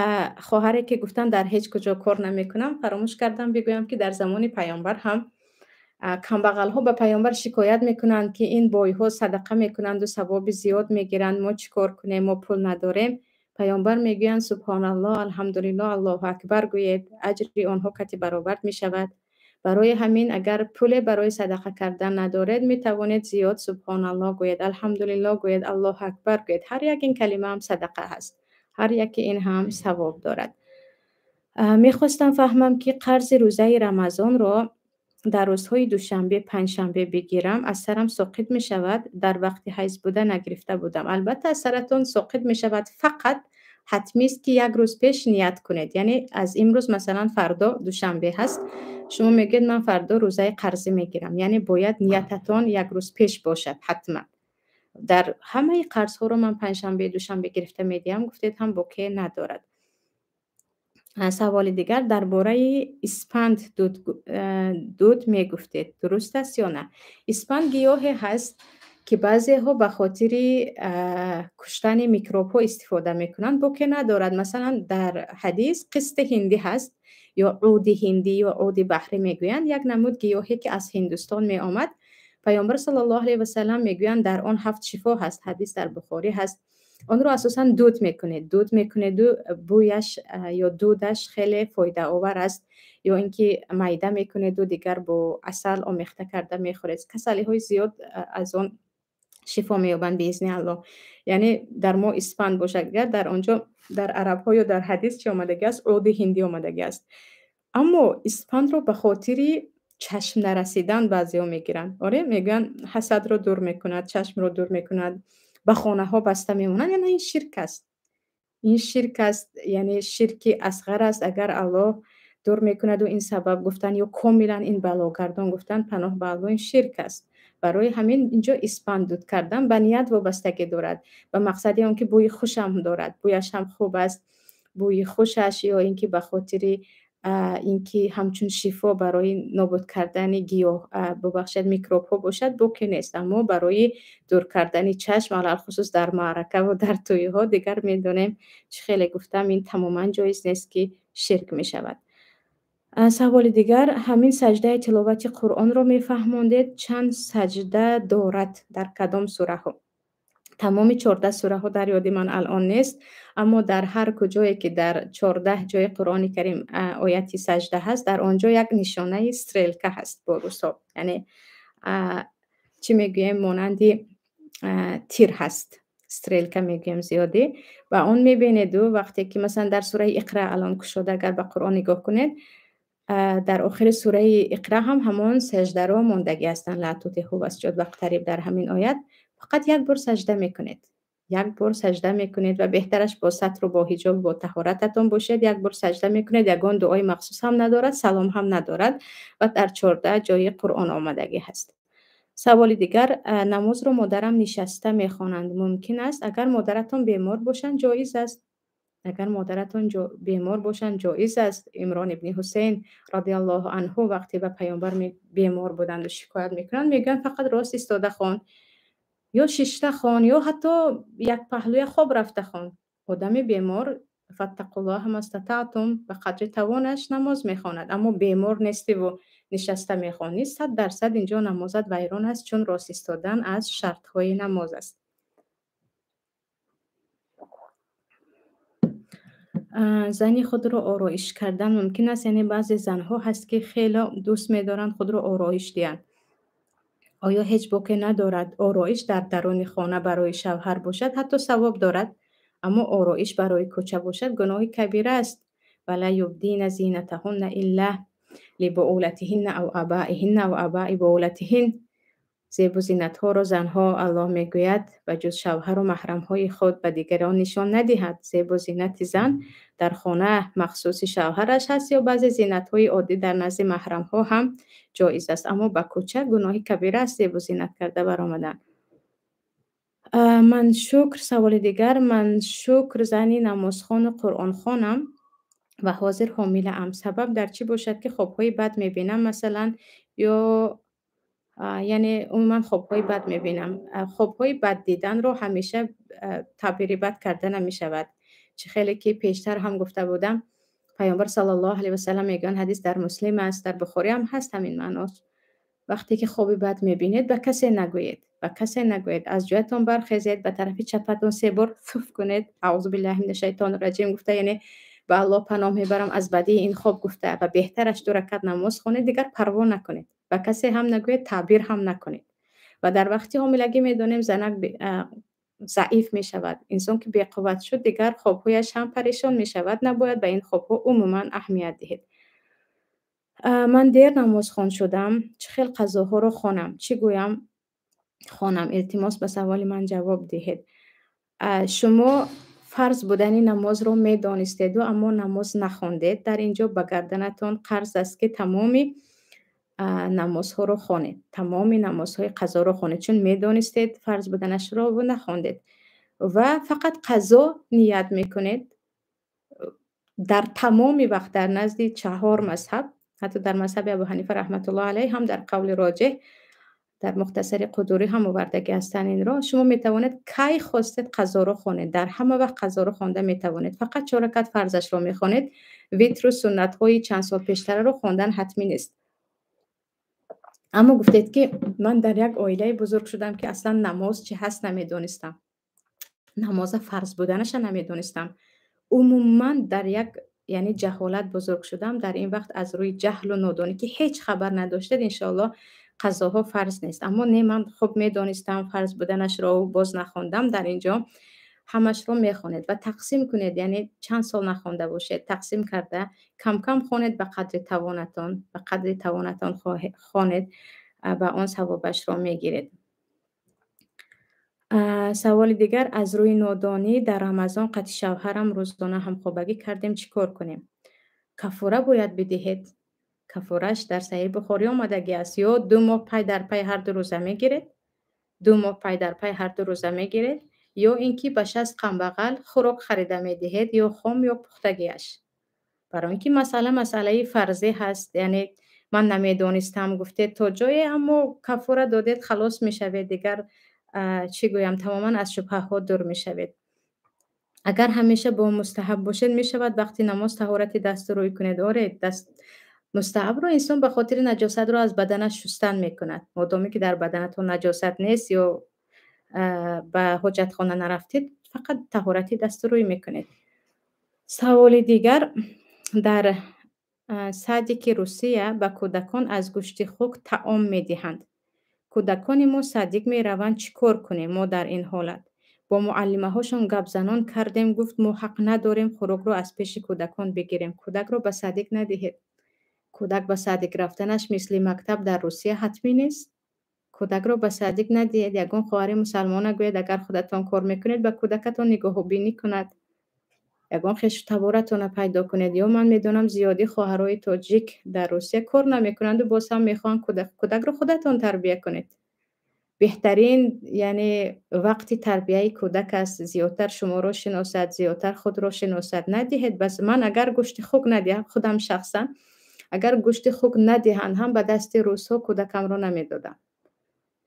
хоҳаре, ки гуфтанд, дар ҳеҷ куҷо кор намекунам, фаромӯш кардам бигӯям, ки дар замони паёмбар ҳам камбағалҳо ба паёмбар шикоят мекунанд, ки ин бойҳо садақа мекунанду савоби зиёд мегиранд, мо чӣ кор кунем, мо пул надорем. Паёмбар мегӯянд: субҳоналлоҳ, алҳамдулиллоҳ, аллоҳу акбар гӯед, аҷри онҳо кати баробар мешавад. Барои ҳамин агар пуле барои садақа кардан надоред, метавонед зиёд субҳоналлоҳ гӯед, алҳамдулиллоҳ гӯед, аллоҳу акбар гӯед. Ҳар як ин калима ҳам садақа ҳаст, ҳар яке ин ҳам савоб дорад. Мехостам фаҳмам, ки қарзи рӯзаи Рамазонро дар рӯзҳои душанбе, панҷшанбе бигирам, аз сарам соқит мешавад? Дар вақти ҳайз буда нагирифта будам. Албатта, аз саратон соқит мешавад, фақат ҳатмист, ки як рӯз пеш ният кунед. Яъне аз имрӯз, масалан, фардо душанбе ҳаст, шумо мегӯед: ман фардо рӯзаи қарзӣ мегирам. Яъне бояд ниятатон як рӯз пеш бошад ҳатман. Дар ҳамаи қарзҳоро ман панҷшанбе, душанбе гирифта медиҳам гуфтед ҳам боке надорад. Саволи дигар: дар бораи испанд дуд мегуфтед, дуруст аст ё на? Испанд гиёҳе ҳаст, ки баъзеҳо ба хотири куштани микробҳо истифода мекунанд, боке надорад. Масалан, дар ҳадис қисти ҳиндӣ ҳаст ё уди ҳиндӣ ё уди баҳрӣ мегӯянд, як намуд гиёҳе, ки аз Ҳиндустон меомад. Паёмбар саллаллоҳу алайҳи васалам мегӯянд, дар он ҳафт шифо ҳаст. Ҳадис дар Бухорӣ ҳаст. Онро асосан дуд мекунед, дуд мекунеду бӯяш ё дудаш хеле фоидаовар аст, ё ин ки майда мекунеду дигар бо асал омехта карда мехӯред. Касалиҳои зиёд аз он шифо меёбанд, биизни Аллоҳ. Яъне дар мо испанд бошад, агар дар он ҷо, дар арабҳо ё дар ҳадис чӣ омадагӣ аст? Уди ҳиндӣ омадагӣ аст. Аммо испандро ба хотири чашм нарасидан баъзеҳо мегиранд. Оре, мегӯянд, ҳасадро дур мекунад, чашмро дур мекунад, ба хонаҳо баста мемонанд. Яъне ин ширк аст, ин ширк аст, яъне ширки асғар аст. Агар Аллоҳ дур мекунаду ин сабаб гуфтан ё комилан ин балогардон гуфтан, паноҳ ба Аллоҳ, ин ширк аст. Барои ҳамин инҷо испанд дуд кардан ба ният вобастагӣ дорад, ба мақсади он ки бӯи хушам дорад, бӯяш ҳам хуб аст, бӯи хушаш, ё ин ки ба хотири ин ки ҳамчун шифо барои нобуд кардани гиёҳ, бубахшед, микробҳо бошад, боке нест. Аммо барои дур кардани чашм, алалхусус дар маъракаву дар тӯйҳо, дигар медонем, чӣ хеле гуфтам, ин тамоман ҷоиз нест, ки ширк мешавад. Саволи дигар: ҳамин саҷдаи тиловати Қуръонро мефаҳмондед, чанд саҷда дорад, дар кадом сураҳо? Тамоми 14 сураҳо дар ёди ман алон нест, аммо дар ҳар куҷое ки дар 14 ҷои Қуръони Карим ояти саҷда ҳаст, дар он ҷо як нишонаи стрелка ҳаст бо русо, яъне чӣ мегӯем, монанди тир ҳаст, стрелка мегӯем зиёдӣ. Ва он мебинеду, вақте ки масалан дар сураи Иқра алон кушода агар ба Қуръон нигоҳ кунед, дар охири сураи Иқра ҳам ҳамон саҷдаро мондагӣ ҳастанд: ла тутиъҳу васҷуд вақтариб. Дар ҳамин оят фақат як бор саҷда мекунед, як бор саҷда мекунед ва беҳтараш бо сатру бо ҳиҷоб, бо таҳорататон бошед. Як бор саҷда мекунед, ягон дуои махсус ҳам надорад, салом ҳам надорад ва дар 14 ҷои Қуръон омадагӣ ҳаст. Саволи дигар: намозро модарам нишаста мехонанд, мумкин аст? Агар модаратон бемор бошанд, ҷоиз аст. Агар модаратон бемор бошанд, ҷоиз аст. Имрон ибни Ҳусейн радиаллоҳу анҳу вақте ба паёмбар бемор буданду шикоят мекунанд, мегӯянд: фақат рост истода хон ё шишта хон, ё ҳатто як паҳлӯя хоб рафта хон. Одами бемор, фаттақуллоҳа мастатаътум, ба қадри тавонаш намоз мехонад. Аммо бемор нестиву нишаста мехонӣ, 100% инҷо намозат вайрон аст, чун рост истодан аз шартҳои намоз аст. Зани худро ороиш кардан мумкин аст? Яъне баъзе занҳо ҳаст, ки хело дӯст медоранд худро ороиш диҳанд. Оё ҳеҷ боке надорад? Ороиш дар даруни хона барои шавҳар бошад, ҳатто савоб дорад, аммо ороиш барои кӯча бошад, гуноҳи кабира аст. Вала юбдина зинатаҳунна илла либуулатиҳинна ав абаиҳинна ав абаи буулатиҳин. Зебу зинатҳоро занҳо, Аллоҳ мегӯяд, ба ҷуз шавҳару маҳрамҳои худ ба дигарон нишон надиҳад. Зебу зинати зан дар хона махсуси шавҳараш ҳаст ё баъзе зинатҳои оддӣ дар назди маҳрамҳо ҳам ҷоиз аст, аммо ба кӯча гуноҳи кабира аст зебу зинат карда баромадан. Ман шукр, саволи дигар: ман шукр, зани намозхону қуръонхонам. Ва ҳозир ҳомилаам. Сабаб дар чӣ бошад, ки хобҳои бад мебинам, масалан, ё яъне умуман хобҳои бад мебинам. Хобҳои бад диданро ҳамеша таъбири бад карда намешавад. Чӣ хеле ки пештар ҳам гуфта будам, Паёмбар саллаллоҳу алайҳи васаллам мегӯянд, ҳадис дар Муслим аст, дар Бухорӣ ҳам ҳаст ҳамин маъност. Вақте ки хоби бад мебинед, ба касе нагӯед, ба касе нагӯед. Аз ҷоятон бархезед, ба тарафи чапатон се бор туф кунед, аъузу биллаҳи мина шайтони раҷим гуфта, яъне ба Аллоҳ паноҳ мебарам аз бадии ин хоб гуфта, ва беҳтараш 2 ракат намоз хонед, дигар парво накунед. Ба касе ҳам нагӯед, таъбир ҳам накунед. Ва дар вақти ҳомилагӣ медонем занак заиф мешавад. Инсон ки беқувват шуд, дигар хобҳояш ҳам парешон мешавад. Набояд ба ин хобҳо умуман аҳамият диҳед. Ман дер намозхон шудам, чӣ хел қазоҳоро хонам, чӣ гӯям хонам? Илтимос, ба саволи ман ҷавоб диҳед. Шумо фарз будани намозро медонистеду, аммо намоз нахондед. Дар ин ҷо ба гарданатон қарз аст, ки тамоми намозҳоро хонед, тамоми намозҳои қазоро хонед, чун медонистед фарз буданашро ва нахондед. Ва фақат қазо ният мекунед дар тамоми вақт дар назди 4 мазҳаб, ҳатто дар мазҳаби Абу Ҳанифа раҳматуллоҳ алайҳ ҳам дар қавли роҷеҳ, дар мухтасари Қудурӣ ҳам овардагӣ ҳастанд инро. Шумо метавонед кай хостед қазоро хонед, дар ҳама вақт қазоро хонда метавонед. Фақат 4 ракат фарзашро мехонед, витру суннатҳои чанд сол пештараро хондан ҳатмӣ нест. Аммо гуфтед, ки ман дар як оилае бузург шудам, ки аслан намоз чӣ ҳаст намедонистам, намоза фарз буданаша намедонистам. Умуман дар як, яъне ҷаҳолат бузург шудам. Дар ин вақт аз рӯи ҷаҳлу нодонӣ, ки ҳеҷ хабар надоштед, иншоаллоҳ қазоҳо фарз нест. Аммо не, ман хуб медонистам фарз буданашро, боз нахондам. Дар ин ҷо ҳамашро мехонед ва тақсим кунед, яъне чанд сол нахонда бошед, тақсим карда кам-кам хонед, ба қадри тавонатон, ба қадри тавонатон хонед ва он савобашро мегиред. Саволи дигар: аз рӯи нодонӣ дар Рамазон қати шавҳарам рӯзона ҳамхобагӣ кардем, чӣ кор кунем? Кафора бояд бидиҳед. Кафораш дар Саҳиҳи Бухорӣ омадагӣ аст. Ё 2 моҳ пай дар пай ҳар ду рӯза мегиред, 2 моҳ пай дар пай ҳар ду рӯза мегиред, ё ин ки ба 60 камбағал хӯрок харида медиҳед, ё хом ё пухтагиаш. Барои ин ки масъала масъалаи фарзӣ ҳаст, яъне ман намедонистам гуфтед то ҷое, аммо кафора додед, халос мешавед, дигар чӣ гӯям, тамоман аз шубҳаҳо дур мешавед. Агар ҳамеша бо мустаҳаб бошед, мешавад вақти намоз таҳорати дасту рӯй кунед. Оре, даст мустаҳабро инсон ба хотири наҷосатро аз баданаш шустан мекунад. Модоме ки дар баданатон наҷосат нест ё ба ҳоҷатхона нарафтед, фақат таҳорати дасту рӯй мекунед. Саволи дигар: дар садики Русия ба кӯдакон аз гӯшти хук таом медиҳанд. Кӯдакони мо садик мераванд, чӣ кор кунем мо дар ин ҳолат? Бо муаллимаҳошон гапзанон кардем, гуфт мо ҳақ надорем хӯрокро аз пеши кӯдакон бигирем. Кӯдакро ба садик надиҳед. Кӯдак ба садик рафтанаш мисли мактаб дар Русия ҳатмӣ нест. Кӯдакро ба садик надиҳед. Ягон хоҳари мусалмона гӯед, агар худатон кор мекунед, ба кӯдакатон нигоҳубинӣ кунад. Ягон хешу таборатонро пайдо кунед. Ё ман медонам зиёдӣ хоҳарои тоҷик дар Русия кор намекунанду боз ҳам мехоҳанд кӯдакро худатон тарбия кунед. Беҳтарин, яъне вақти тарбияи кӯдак аст, зиёдтар шуморо шиносад, зиёдтар худро шиносад. Надиҳед. Бас ман агар гӯшти хук надиҳам, худам шахсан агар гӯшти хук надиҳанд ҳам ба дасти русҳо кӯдакамро намедодам.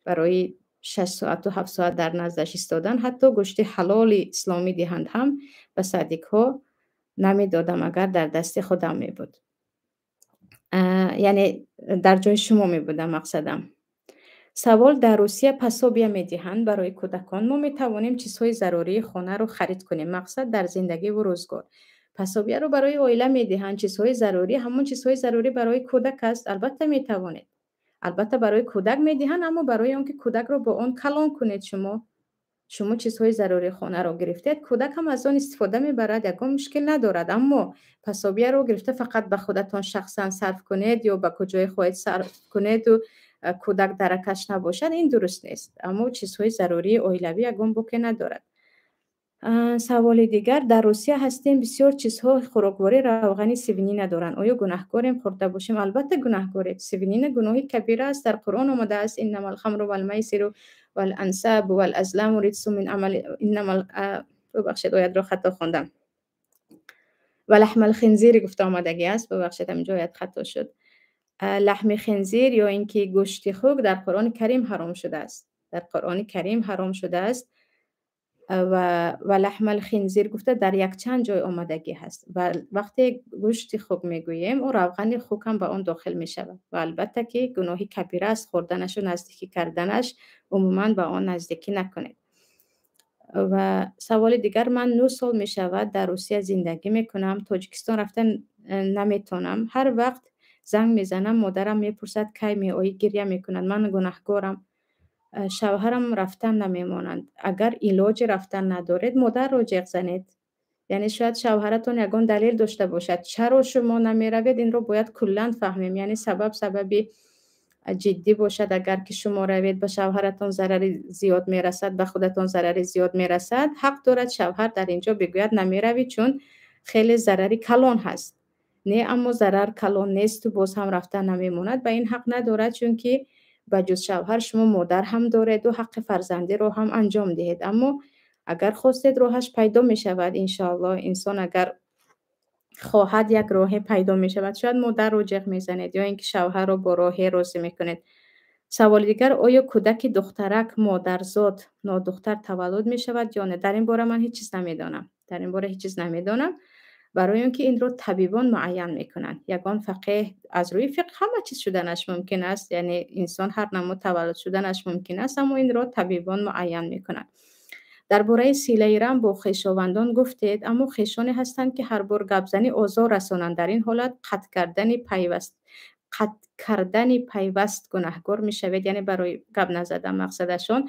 Барои 6 соату 7 соат дар наздаш истодан, ҳатто гӯшти ҳалоли исломӣ диҳанд ҳам ба садикҳо намедодам, агар дар дасти худам мебуд. Яъне дар ҷои шумо мебудам мақсадам. Савол: дар Русия пособия медиҳанд барои кӯдакон. Мо метавонем чизҳои зарурии хонаро харид кунем, мақсад дар зиндагиву рӯзгор. Пособияро барои оила медиҳанд, чизҳои зарурӣ, ҳамон чизҳои зарурӣ барои кӯдак аст, албатта метавонед. Албатта барои кӯдак медиҳанд, аммо барои он ки кӯдакро бо он калон кунед шумо чизҳои зарурии хонаро гирифтед, кӯдак ҳам аз он истифода мебарад, ягон мушкил надорад. Аммо пособияро гирифта фақат ба худатон шахсан сарф кунед ё ба куҷое хоҳед сарф кунеду кӯдак даракаш набошад, ин дуруст нест. Аммо чизҳои зарурии оилавӣ ягон боке надорад. Саволи дигар: дар Русия ҳастем, бисёр чизҳо хӯрокворӣ равғани свинина доранд. Оё гунаҳкорем хӯрда бошем? Албатта гунаҳкоред. Свинина гуноҳи кабира аст, дар Қуръон омадааст: иннамал хамру вал майсиру вал ансабу вал азламу риҷсу мин амали иннамал, бубахшед, оятро хато хондам. Ва лаҳмал хинзир гуфта омадагӣ аст. Бубахшед, ҳаминҷо оят хато шуд. Лаҳми хинзир ё ин ки гӯшти хук дар Қуръони Карим ҳаром шудааст. Дар Қуръони Карим ҳаром шудааст ва лаҳмал хинзир гуфта дар якчанд ҷой омадагӣ ҳаст. Ва вақте гӯшти хук мегӯем, ӯ равғани хук ҳам ба он дохил мешавад. Ва албатта ки гуноҳи кабира аст хӯрданашу наздикӣ карданаш, умуман ба он наздикӣ накунед. Ва саволи дигар: ман 9 сол мешавад, дар Русия зиндагӣ мекунам, Тоҷикистон рафта наметонам. Ҳар вақт занг мезанам, модарам мепурсад, кай меоӣ, гиря мекунад. Ман гунаҳкорам? Шавҳарам рафтан намемонанд. Агар илоҷи рафтан надоред, модарро ҷеғ занед. Яъне шояд шавҳаратон ягон далел дошта бошад, чаро шумо намеравед. Инро бояд куллан фаҳмем, яъне сабаб сабаби ҷиддӣ бошад. Агар ки шумо равед, ба шавҳаратон зарари зиёд мерасад, ба худатон зарари зиёд мерасад, ҳақ дорад шавҳар дар ин ҷо бигӯяд, намеравӣ, чун хеле зарари калон ҳаст. Не, аммо зарар калон несту боз ҳам рафтан намемонад, ба ин ҳақ надорад, чунки ба ҷуз шавҳар шумо модар ҳам дореду ҳаққи фарзандиро ҳам анҷом диҳед. Аммо агар хостед, роҳаш пайдо мешавад, иншоаллоҳ. Инсон агар хоҳад, як роҳе пайдо мешавад. Шояд модарро ҷеғ мезанед ё ин ки шавҳарро бо роҳе розӣ мекунед. Саволи дигар: оё кӯдаки духтарак модарзод нодухтар таваллуд мешавад ё не? Дар ин бора ман ҳеҷ чиз намедонам. Дар ин бора ҳеҷ чиз намедонам, барои он ки инро табибон муайян мекунанд. Ягон фақеҳ аз рӯи фиқҳ ҳама чиз шуданаш мумкин аст, яъне инсон ҳар намуд таваллуд шуданаш мумкин аст, аммо инро табибон муайян мекунанд. Дар бораи силаи раҳм бо хешовандон гуфтед, аммо хешоне ҳастанд, ки ҳар бор гапзанӣ озор расонанд. Дар ин ҳолат қатъ кардани пайваст гунаҳкор мешавед? Яъне барои гап назадан мақсадашон.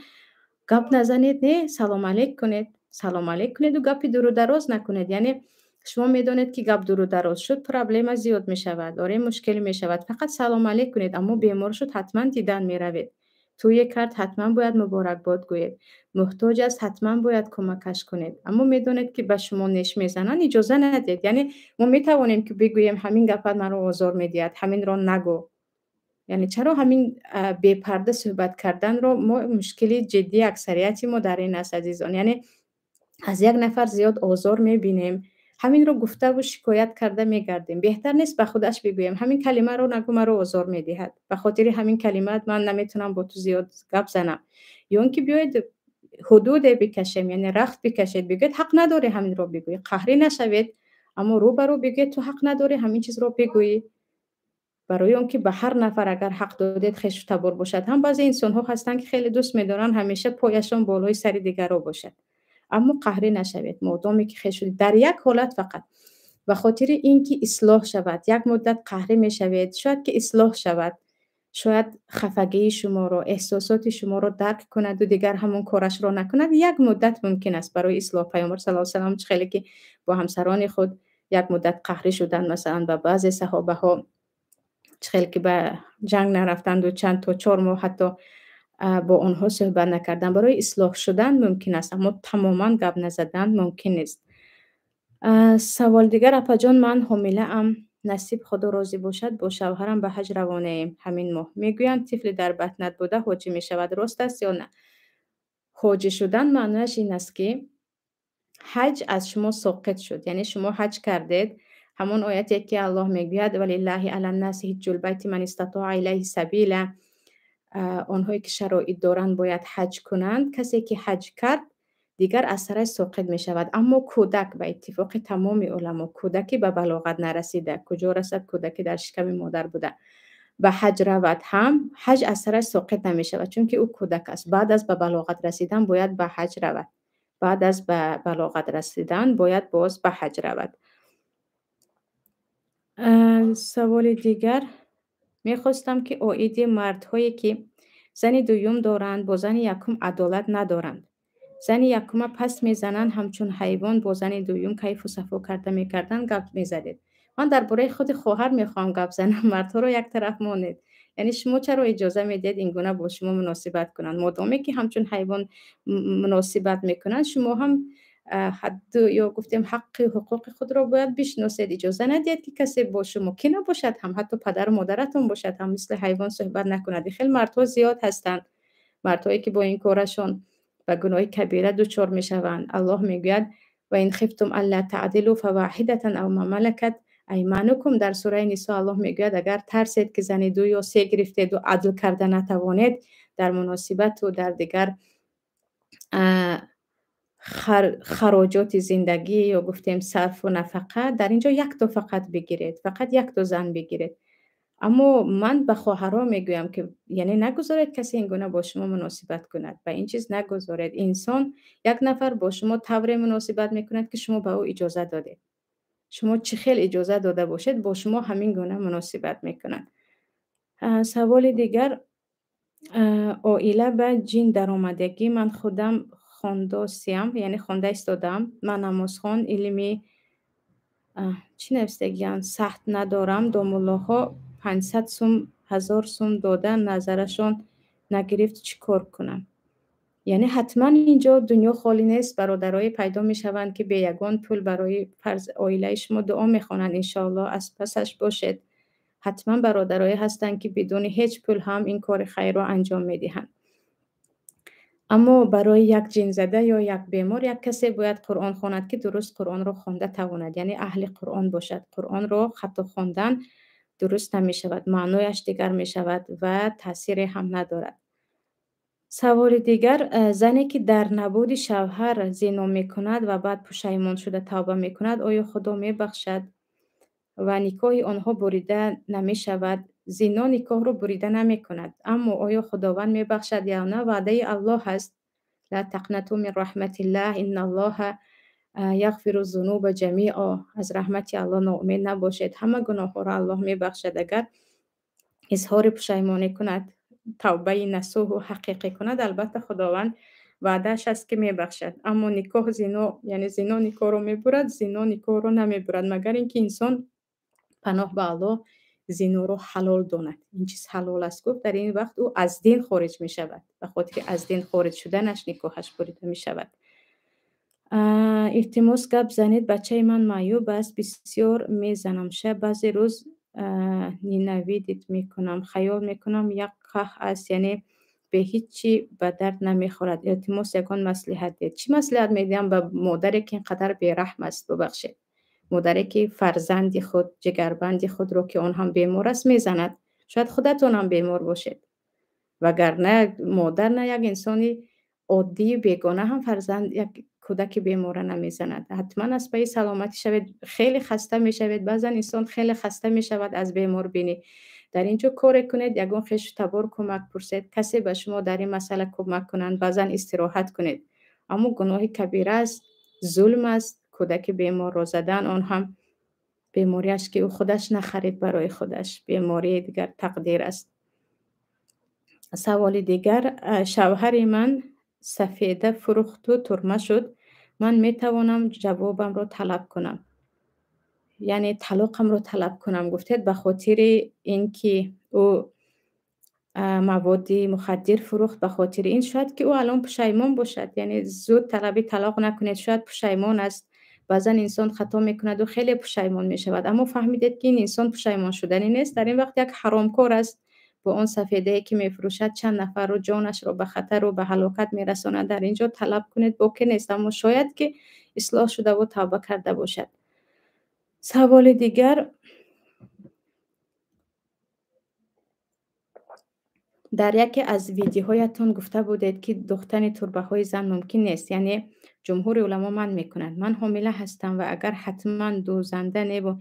Гап назанед не, салом алейк кунед. Салом алейк кунеду гапи дуру дароз накунед. Яъне шумо медонед, ки гап дуру дароз шуд, проблема зиёд мешавад, оре, мушкил мешавад. Фақат салом алейк кунед, аммо бемор шуд, ҳатман дидан меравед. Тӯе кард, ҳатман бояд муборакбод гӯед. Муҳтоҷ аст, ҳатман бояд кӯмакаш кунед. Аммо медонед, ки ба шумо неш мезананд, иҷоза надиҳед. Яъне мо метавонем, ки бигӯем, ҳамин гапат маро озор медиҳад, ҳаминро нагӯ. Яъне чаро ҳамин бепарда суҳбат карданро мо, мушкили ҷиддии аксарияти мо дар ин аст, азизон. Яъне аз як нафар зиёд озор мебинем, ҳаминро гуфтаву шикоят карда мегардем. Беҳтар нест ба худаш бигӯем, ҳамин калимаро нагӯ, маро озор медиҳад, ба хотири ҳамин калимаат ман наметавонам бо ту зиёд гап занам. Ё ин ки биёед, ҳудуде бикашем, яъне рахт бикашед, бигӯед, ҳақ надорӣ ҳаминро бигӯӣ. Қаҳрӣ нашавед, аммо рӯ ба рӯ бигӯед, ту ҳақ надорӣ ҳамин чизро бигӯӣ. Барои он ки ба ҳар нафар агар ҳақ додед, хешу табор бошад ҳам, баъзе инсонҳо ҳастанд, ки хеле дӯст медоранд ҳамеша пояшон болои сари дигарро бошад. Аммо қаҳрӣ нашавед, модоме ки хешу. Дар як ҳолат фақат ба хотири ин ки ислоҳ шавад, як муддат қаҳрӣ мешавед, шояд ки ислоҳ шавад, шояд хафагии шуморо, эҳсосоти шуморо дарк кунаду дигар ҳамон корашро накунад. Як муддат мумкин аст барои ислоҳ. Паёмбар саллаллоҳу алайҳи васаллам чӣ хеле ки бо ҳамсарони худ як муддат қаҳрӣ шуданд, масалан, ба баъзе саҳобаҳо чӣ хел ки ба ҷанг нарафтанду чанд то 4 моҳ ҳатто бо онҳо суҳбат накардан, барои ислоҳ шудан мумкин аст, аммо тамоман гап назадан мумкин нест. Саволи дигар: апаҷон, ман ҳомилаам, насиб, Худо розӣ бошад, бо шавҳарам ба ҳаҷ равонаем ҳамин моҳ. Мегӯянд, тифли дар батнат буда ҳоҷӣ мешавад, рост аст ё на? Ҳоҷӣ шудан маънояш ин аст, ки ҳаҷ аз шумо соқит шуд, яъне шумо ҳаҷ кардед. Ҳамон ояте, ки Аллоҳ мегӯяд: валиллаҳи аланнаси ҳиҷҷулбайти ман истатоа илайҳи сабила, онҳое ки шароит доранд, бояд ҳаҷ кунанд. Касе ки ҳаҷ кард, дигар аз сараш соқит мешавад. Аммо кӯдак, ба иттифоқи тамоми уламо, кӯдаки ба балоғат нарасида, куҷо расад, кӯдаки дар шиками модар буда ба ҳаҷ равад ҳам, ҳаҷ аз сараш соқит намешавад, чунки ӯ кӯдак аст. Баъд аз ба балоғат расидан бояд ба ҳаҷ равад. Баъд аз ба балоғат расидан бояд боз ба ҳаҷ равад. Саволи дигар: мехостам, ки оиди мардҳое, ки зани дуюм доранд, бо зани якум адолат надоранд, зани якума паст мезананд, ҳамчун ҳайвон бо зани дуюм кайфу сафо карда мекарданд, гап мезадед. Ман дар бораи худи хоҳар мехоҳам гап занам, мардҳоро як тараф монед. Яъне шумо чаро иҷоза медиҳед, ин гуна бо шумо муносибат кунанд? Модоме ки ҳамчун ҳайвон муносибат мекунанд, шумо ҳам ҳадду ё гуфтем ҳаққи ҳуқуқи худро бояд бишносед. Иҷоза надиҳед, ки касе бо шумо, ки набошад ҳам, ҳатто падару модаратон бошад ҳам, мисли ҳайвон суҳбат накунад. Хеле мардҳо зиёд ҳастанд, мардҳое ки бо ин корашон ба гуноҳи кабира дучор мешаванд. Аллоҳ мегӯяд: Ва ин хифтум алла таъдилу фаваҳидатан ав ма малакат айманукум. Дар сураи Нисо Аллоҳ мегӯяд, агар тарсед, ки зани ду ё се гирифтеду адл карда натавонед дар муносибату дар дигар хароҷоти зиндагӣ ё гуфтем сарфу нафақа, дар ин ҷо якто фақат бигиред, фақат якто зан бигиред. Аммо ман ба хоҳарҳо мегӯям, ки яъне нагузоред касе ин гуна бо шумо муносибат кунад, ба ин чиз нагузоред. Инсон як нафар бо шумо тавре муносибат мекунад, ки шумо ба ӯ иҷоза додед. Шумо чӣ хел иҷоза дода бошед, бо шумо ҳамин гуна муносибат мекунад. Саволи дигар, оила ба ҷин даромадагӣ. Ман худам хондосиям, яъне хонда истодаам. Ман намозхон, илми чӣ навистагиам сахт надорам. Домуллоҳо 500 сум, 1000 сум дода назарашон нагирифт, чӣ кор кунам? Яъне ҳатман инҷо дунё холӣ нест, бародарое пайдо мешаванд, ки бе ягон пул барои оилаи шумо дуо мехонанд. Иншоаллоҳ, аз пасаш бошед. Ҳатман бародарое ҳастанд, ки бидуни ҳеҷ пул ҳам ин кори хайрро анҷом медиҳанд. Аммо барои як ҷинзада ё як бемор як касе бояд Қуръон хонад, ки дуруст Қуръонро хонда тавонад, яъне аҳли Қуръон бошад. Қуръонро хато хондан дуруст намешавад, маънояш дигар мешавад ва таъсире ҳам надорад. Саволи дигар, зане ки дар набуди шавҳар зино мекунад ва баъд пушаймон шуда тавба мекунад, оё Худо мебахшад ва никоҳи онҳо бурида намешавад? Зино никоҳро бурида намекунад, аммо оё Худованд мебахшад ё на? Ваъдаи Аллоҳ аст: ла тақнату мин раҳматиллаҳ, инналлоҳа яғфиру зунуба ҷамиъо. Аз раҳмати Аллоҳ ноумед набошед, ҳама гуноҳҳоро Аллоҳ мебахшад. Агар изҳори пушаймонӣ кунад, тавбаи насӯҳу ҳақиқӣ кунад, албатта Худованд ваъдааш аст, ки мебахшад. Аммо никоҳ зино, яъне зино никоҳро мебурад? Зино никоҳро намебурад, магар ин ки инсон, паноҳ ба Аллоҳ, зиноро ҳалол донад. Ин чиз ҳалол аст, гуфт, дар ин вақт ӯ аз дин хориҷ мешавад. Ба хотири аз дин хориҷ шуданаш никоҳаш бурида мешавад. Илтимос, гап занед, бачаи ман маъюб аст, бисёр мезанамша, баъзе рӯз ненавидит мекунам, хаёл мекунам як қаҳ аст, яъне бе ҳеҷ чӣ ба дард намехӯрад. Илтимос, ягон маслиҳат диҳед. Чӣ маслиҳат медиҳам ба модаре, ки ин қадар бераҳм аст? Бубахшед, модаре, ки фарзанди худ, ҷигарбанди худро, ки он ҳам бемор аст, мезанад. Шояд худатон ҳам бемор бошед, вагарна модар на, як инсони оддию бегона ҳам фарзанд, як кӯдаки бемора намезанад. Ҳатман аз пайи саломатӣ шавед. Хеле хаста мешавед, баъзан инсон хеле хаста мешавад аз беморбинӣ. Дар ин ҷо коре кунед, ягон хешу табор кӯмак пурсед, касе ба шумо дар ин масъала кӯмак кунанд, баъзан истироҳат кунед. Аммо гуноҳи кабира аст, зулм аст кӯдаки беморро задан, он ҳам бемориаш, ки ӯ худаш нахарид барои худаш, бемории дигар тақдир аст. Саволи дигар, шавҳари ман сафеда фурӯхту турма шуд, ман метавонам ҷавобамро талаб кунам, яъне талоқамро талаб кунам? Гуфтед, ба хотири ин ки ӯ маводи мухаддир фурӯхт, ба хотири ин шояд ки ӯ алон пушаймон бошад. Яъне зуд талаби талоқ накунед, шояд пушаймон аст. Баъзан инсон хато мекунаду хеле пушаймон мешавад. Аммо фаҳмидед, ки ин инсон пушаймон шуданӣ нест, дар ин вақт як ҳаромкор аст, бо он сафедае, ки мефурӯшад, чанд нафарро ҷонашро ба хатару ба ҳалокат мерасонад. Дар ин ҷо талаб кунед, боке нест, аммо шояд ки ислоҳ шудаву тавба карда бошад. Саволи дигар, дар яке аз видеоҳоятон гуфта будед, ки духтани турбаҳои зан мумкин нест, яъне ҷумҳури уламо манъ мекунанд. Ман ҳомила ҳастам ва агар ҳатман дӯзанда неву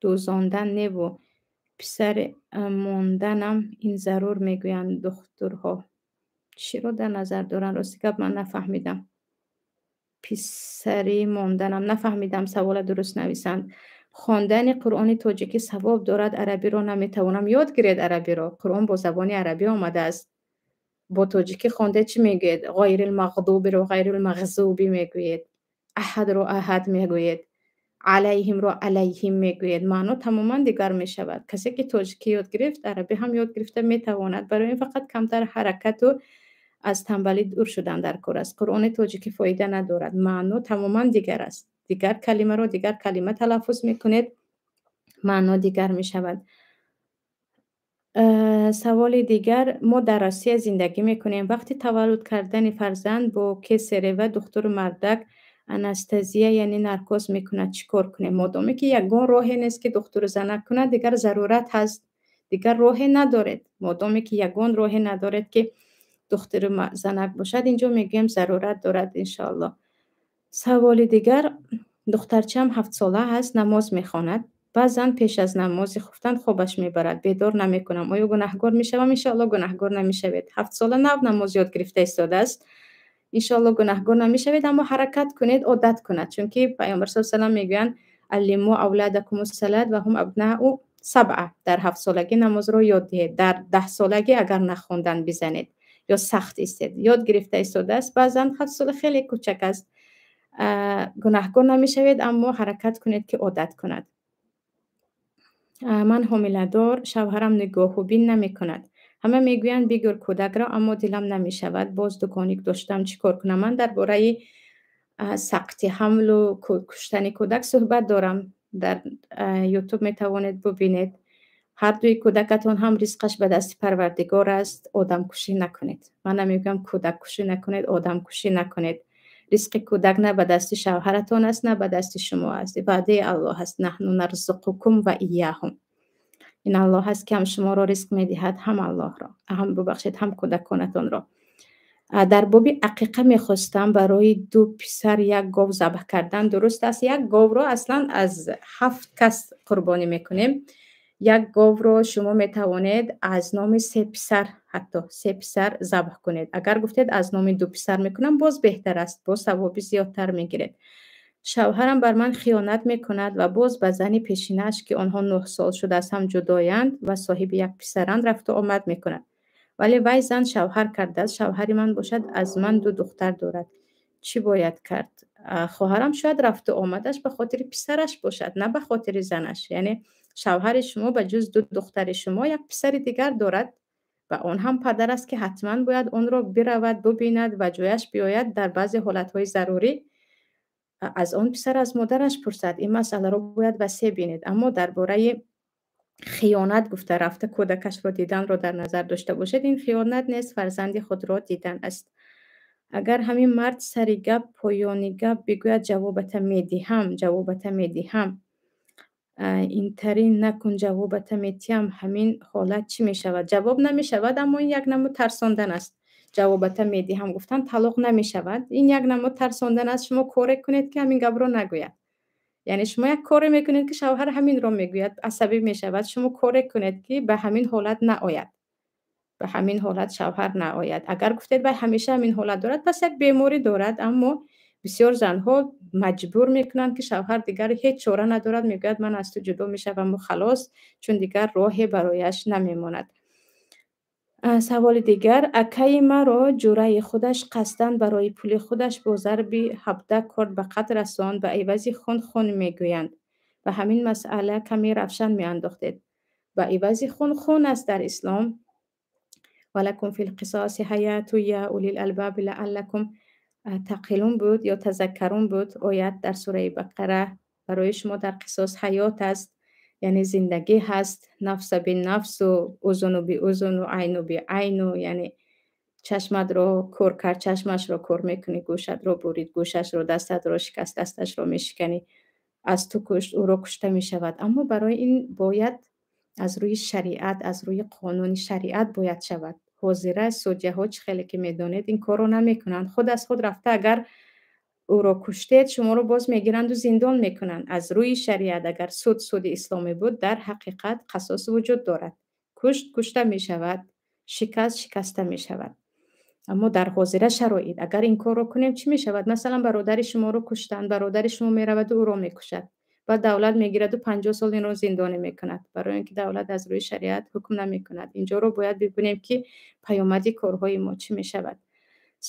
дӯзондан неву писар монданам ин зарур мегӯянд духтурҳо. Чиро дар назар доранд? Рости гап, ман нафаҳмидам. Писари монданам, нафаҳмидам, савола дуруст нависанд. Хондани Қуръони тоҷикӣ савоб дорад? Арабиро наметавонам. Ёд гиред арабиро, Қуръон бо забони арабӣ омадааст. Бо тоҷикӣ хонде чӣ мегӯед? Ғайрилмағдубиро ғайрилмағзубӣ мегӯед, аҳадро аҳад мегӯед, алайҳимро алайҳим мегӯед, маъно тамоман дигар мешавад. Касе ки тоҷикӣ ёд гирифт, арабӣ ҳам ёд гирифта метавонад. Барои ин фақат камтар ҳаракату аз танбалӣ дур шудан дар кор аст. Қуръони тоҷикӣ фоида надорад, маъно тамоман дигар аст. Дигар калимаро дигар калима талаффуз мекунед, маъно дигар мешавад. Саволи дигар, мо дар Россия зиндагӣ мекунем. Вақти таваллуд кардани фарзанд бо кесарева духтуру мардак Анестезия, яъне наркоз мекунад, чӣ кор кунем? Модоме ки ягон роҳе нест, ки духтуру занак кунад, дигар зарурат ҳаст, дигар роҳе надоред. Модоме ки ягон роҳе надоред, ки духтуру занак бошад, инҷо мегӯем, зарурат дорад, иншоаллоҳ. Саволи дигар: духтарчаам 7-сола аст, намоз мехонад. Баъзан пеш аз намози хуфтан хобаш мебарад, бедор намекунам. Оё гунаҳгор мешавам? Иншоаллоҳ, гунаҳгор намешавед. 7-сола, нав намоз ёд гирифта истодааст. Иншоаллоҳ, гунаҳгор намешавед, аммо ҳаракат кунед, одат кунад, чунки Паёмбар с салам мегӯянд: «Аллиму авладакумус салат ва ҳум абнаъу сабъа». Дар 7-солагӣ намозро ёд диҳед, дар 10-солагӣ агар нахондан, бизанед ё сахт истед. Ёд гирифта истодааст, баъзан 7-сола хеле кӯчак аст, гунаҳгор намешавед, аммо ҳаракат кунед, ки одат кунад. Ман ҳомиладор, шавҳарам нигоҳубин намекунад. Ҳама мегӯянд, бигир кӯдакро, аммо дилам намешавад. Боз дугоник доштам, чӣ кор кунам? Ман дар бораи сақти ҳамлу куштани кӯдак суҳбат дорам дар Ютуб, метавонед бубинед. Ҳардуи кӯдакатон ҳам ризқаш ба дасти Парвардигор аст. Одамкушӣ накунед. Ман намегӯям кӯдаккушӣ накунед, одамкушӣ накунед. Ризқи кӯдак на ба дасти шавҳаратон аст, на ба дасти шумо аст, ваъдаи Аллоҳ аст: «Наҳну нарзуқукум ва ияҳум». Ин Аллоҳ аст, ки ҳам шуморо ризқ медиҳад, ҳам Аллоҳро, ҳам, бубахшед, ҳам кӯдаконатонро. Дар боби ақиқа мехостам: барои ду писар як гов забҳ кардан дуруст аст? Як говро аслан аз ҳафт кас қурбонӣ мекунем. Як говро шумо метавонед аз номи се писар, ҳатто се писар забҳ кунед. Агар гуфтед, аз номи ду писар мекунам, боз беҳтар аст, боз савоби зиёдтар мегиред. Шавҳарам бар ман хиёнат мекунад ва боз ба зани пешинааш, ки онҳо 9 сол шуда аз ҳам ҷудоянд ва соҳиби як писаранд, рафту омад мекунад. Вале вай зан шавҳар кардааст, шавҳари ман бошад, аз ман ду духтар дорад. Чӣ бояд кард? Хоҳарам, шояд рафту омадаш ба хотири писараш бошад, на ба хотири занаш. Яъне шавҳари шумо ба ҷуз ду духтари шумо як писари дигар дорад ва он ҳам падар аст, ки ҳатман бояд онро биравад, бубинад ва ҷояш биёяд, дар баъзе ҳолатҳои зарурӣ аз он писар аз модараш пурсад. Ин масъаларо бояд васеъ бинед. Аммо дар бораи хиёнат гуфта, рафта кӯдакашро диданро дар назар дошта бошед, ин хиёнат нест, фарзанди худро дидан аст. Агар ҳамин мард сари гап, поёни гап бигӯяд: «Ҷавобата медиҳам, ҷавобата медиҳам, интарин накун, ҷавобата метиҳам», ҳамин ҳолат чӣ мешавад? Ҷавоб намешавад, аммо ин як намуд тарсондан аст. «Ҷавобата медиҳам» гуфтан талоқ намешавад, ин як намуд тарсондан аст. Шумо коре кунед, ки ҳамин гапро нагӯяд. Яъне шумо як коре мекунед, ки шавҳар ҳаминро мегӯяд, асабӣ мешавад. Шумо коре кунед, ки ба ҳамин ҳолат наояд, ба ҳамин ҳолат шавҳар наояд. Агар гуфтед, вай ҳамеша ҳамин ҳолат дорад, пас як беморӣ дорад. Аммо бисёр занҳо маҷбур мекунанд, ки шавҳар дигар ҳеҷ чора надорад, мегӯяд: «Ман аз ту ҷудо мешаваму халос», чун дигар роҳе барояш намемонад. Саволи дигар: акаи маро ҷураи худаш қасдан барои пули худаш бо зарби 17 корд ба қатл расонд. Ба ивази хун хун мегӯянд. Ба ҳамин масъала каме равшан меандохтед. Ба ивази хун хун аст дар ислом. «Валакум фил қисоси ҳаяту я улил албаби лааллакум таъқилун» буд ё тазаккарун буд оят дар сураи Бақара. Барои шумо дар қисос ҳаёт аст, яъне зиндагӣ ҳаст. Нафса бинафсу, узуну биузуну, айну биайну, яъне чашматро кор кард, чашмашро кор мекунӣ, гӯшатро бурид, гӯшашро, дастатро шикаст, дасташро мешиканӣ, аз ту кушт, ӯро кушта мешавад. Аммо барои ин бояд аз рӯи шариат, аз рӯи қонуни шариат бояд шавад. Ҳозира судяҳо, чӣ хеле ки медонед, ин корро намекунанд. Худ аз худ рафта агар ӯро куштед, шуморо боз мегиранду зиндон мекунанд. Аз рӯи шариат, агар суд суди исломӣ буд, дар ҳақиқат қасос вуҷуд дорад: кушт, кушта мешавад, шикаст, шикаста мешавад. Аммо дар ҳозира шароит агар ин корро кунем, чӣ мешавад? Масалан, бародари шуморо куштанд, бародари шумо мераваду ӯро мекушад, баъд давлат мегираду 50 сол инро зиндонӣ мекунад, барои он ки давлат аз рӯи шариат ҳукм намекунад. Инҷоро бояд бибинем, ки паёмади корҳои мо чӣ мешавад.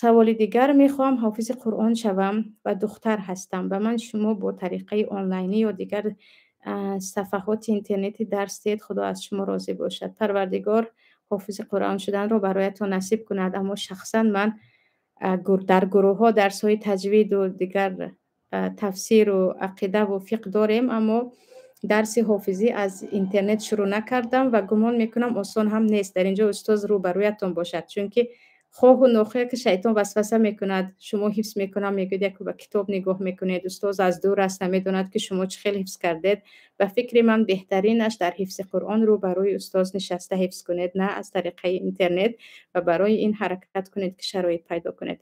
Саволи дигар: мехоҳам ҳофизи Қуръон шавам ва духтар ҳастам. Ба ман шумо бо тариқаи онлайнӣ ё дигар сафаҳоти интернетӣ дарс диҳед, Худо аз шумо розӣ бошад. Парвардигор ҳофизи Қуръон шуданро бароятон насиб кунад. Аммо шахсан ман дар гурӯҳҳо дарсҳои таҷвиду дигар тафсиру ақидаву фиқҳ дорем, аммо дарси ҳофизӣ аз интернет шурӯъ накардам ва гумон мекунам, осон ҳам нест, дар инҷо устоз рӯбарӯятон бошад, чунки Хоҳу нохоҳ, ки шайтон васваса мекунад, шумо ҳифз мекунам мегӯед, як ба китоб нигоҳ мекунед, устоз аз дур аст, намедонад, ки шумо чӣ хел ҳифз кардед. Ба фикри ман, беҳтаринаш дар ҳифзи Қуръон рӯ ба рӯи устоз нишаста ҳифз кунед, на аз тариқаи интернет, ва барои ин ҳаракат кунед, ки шароит пайдо кунед.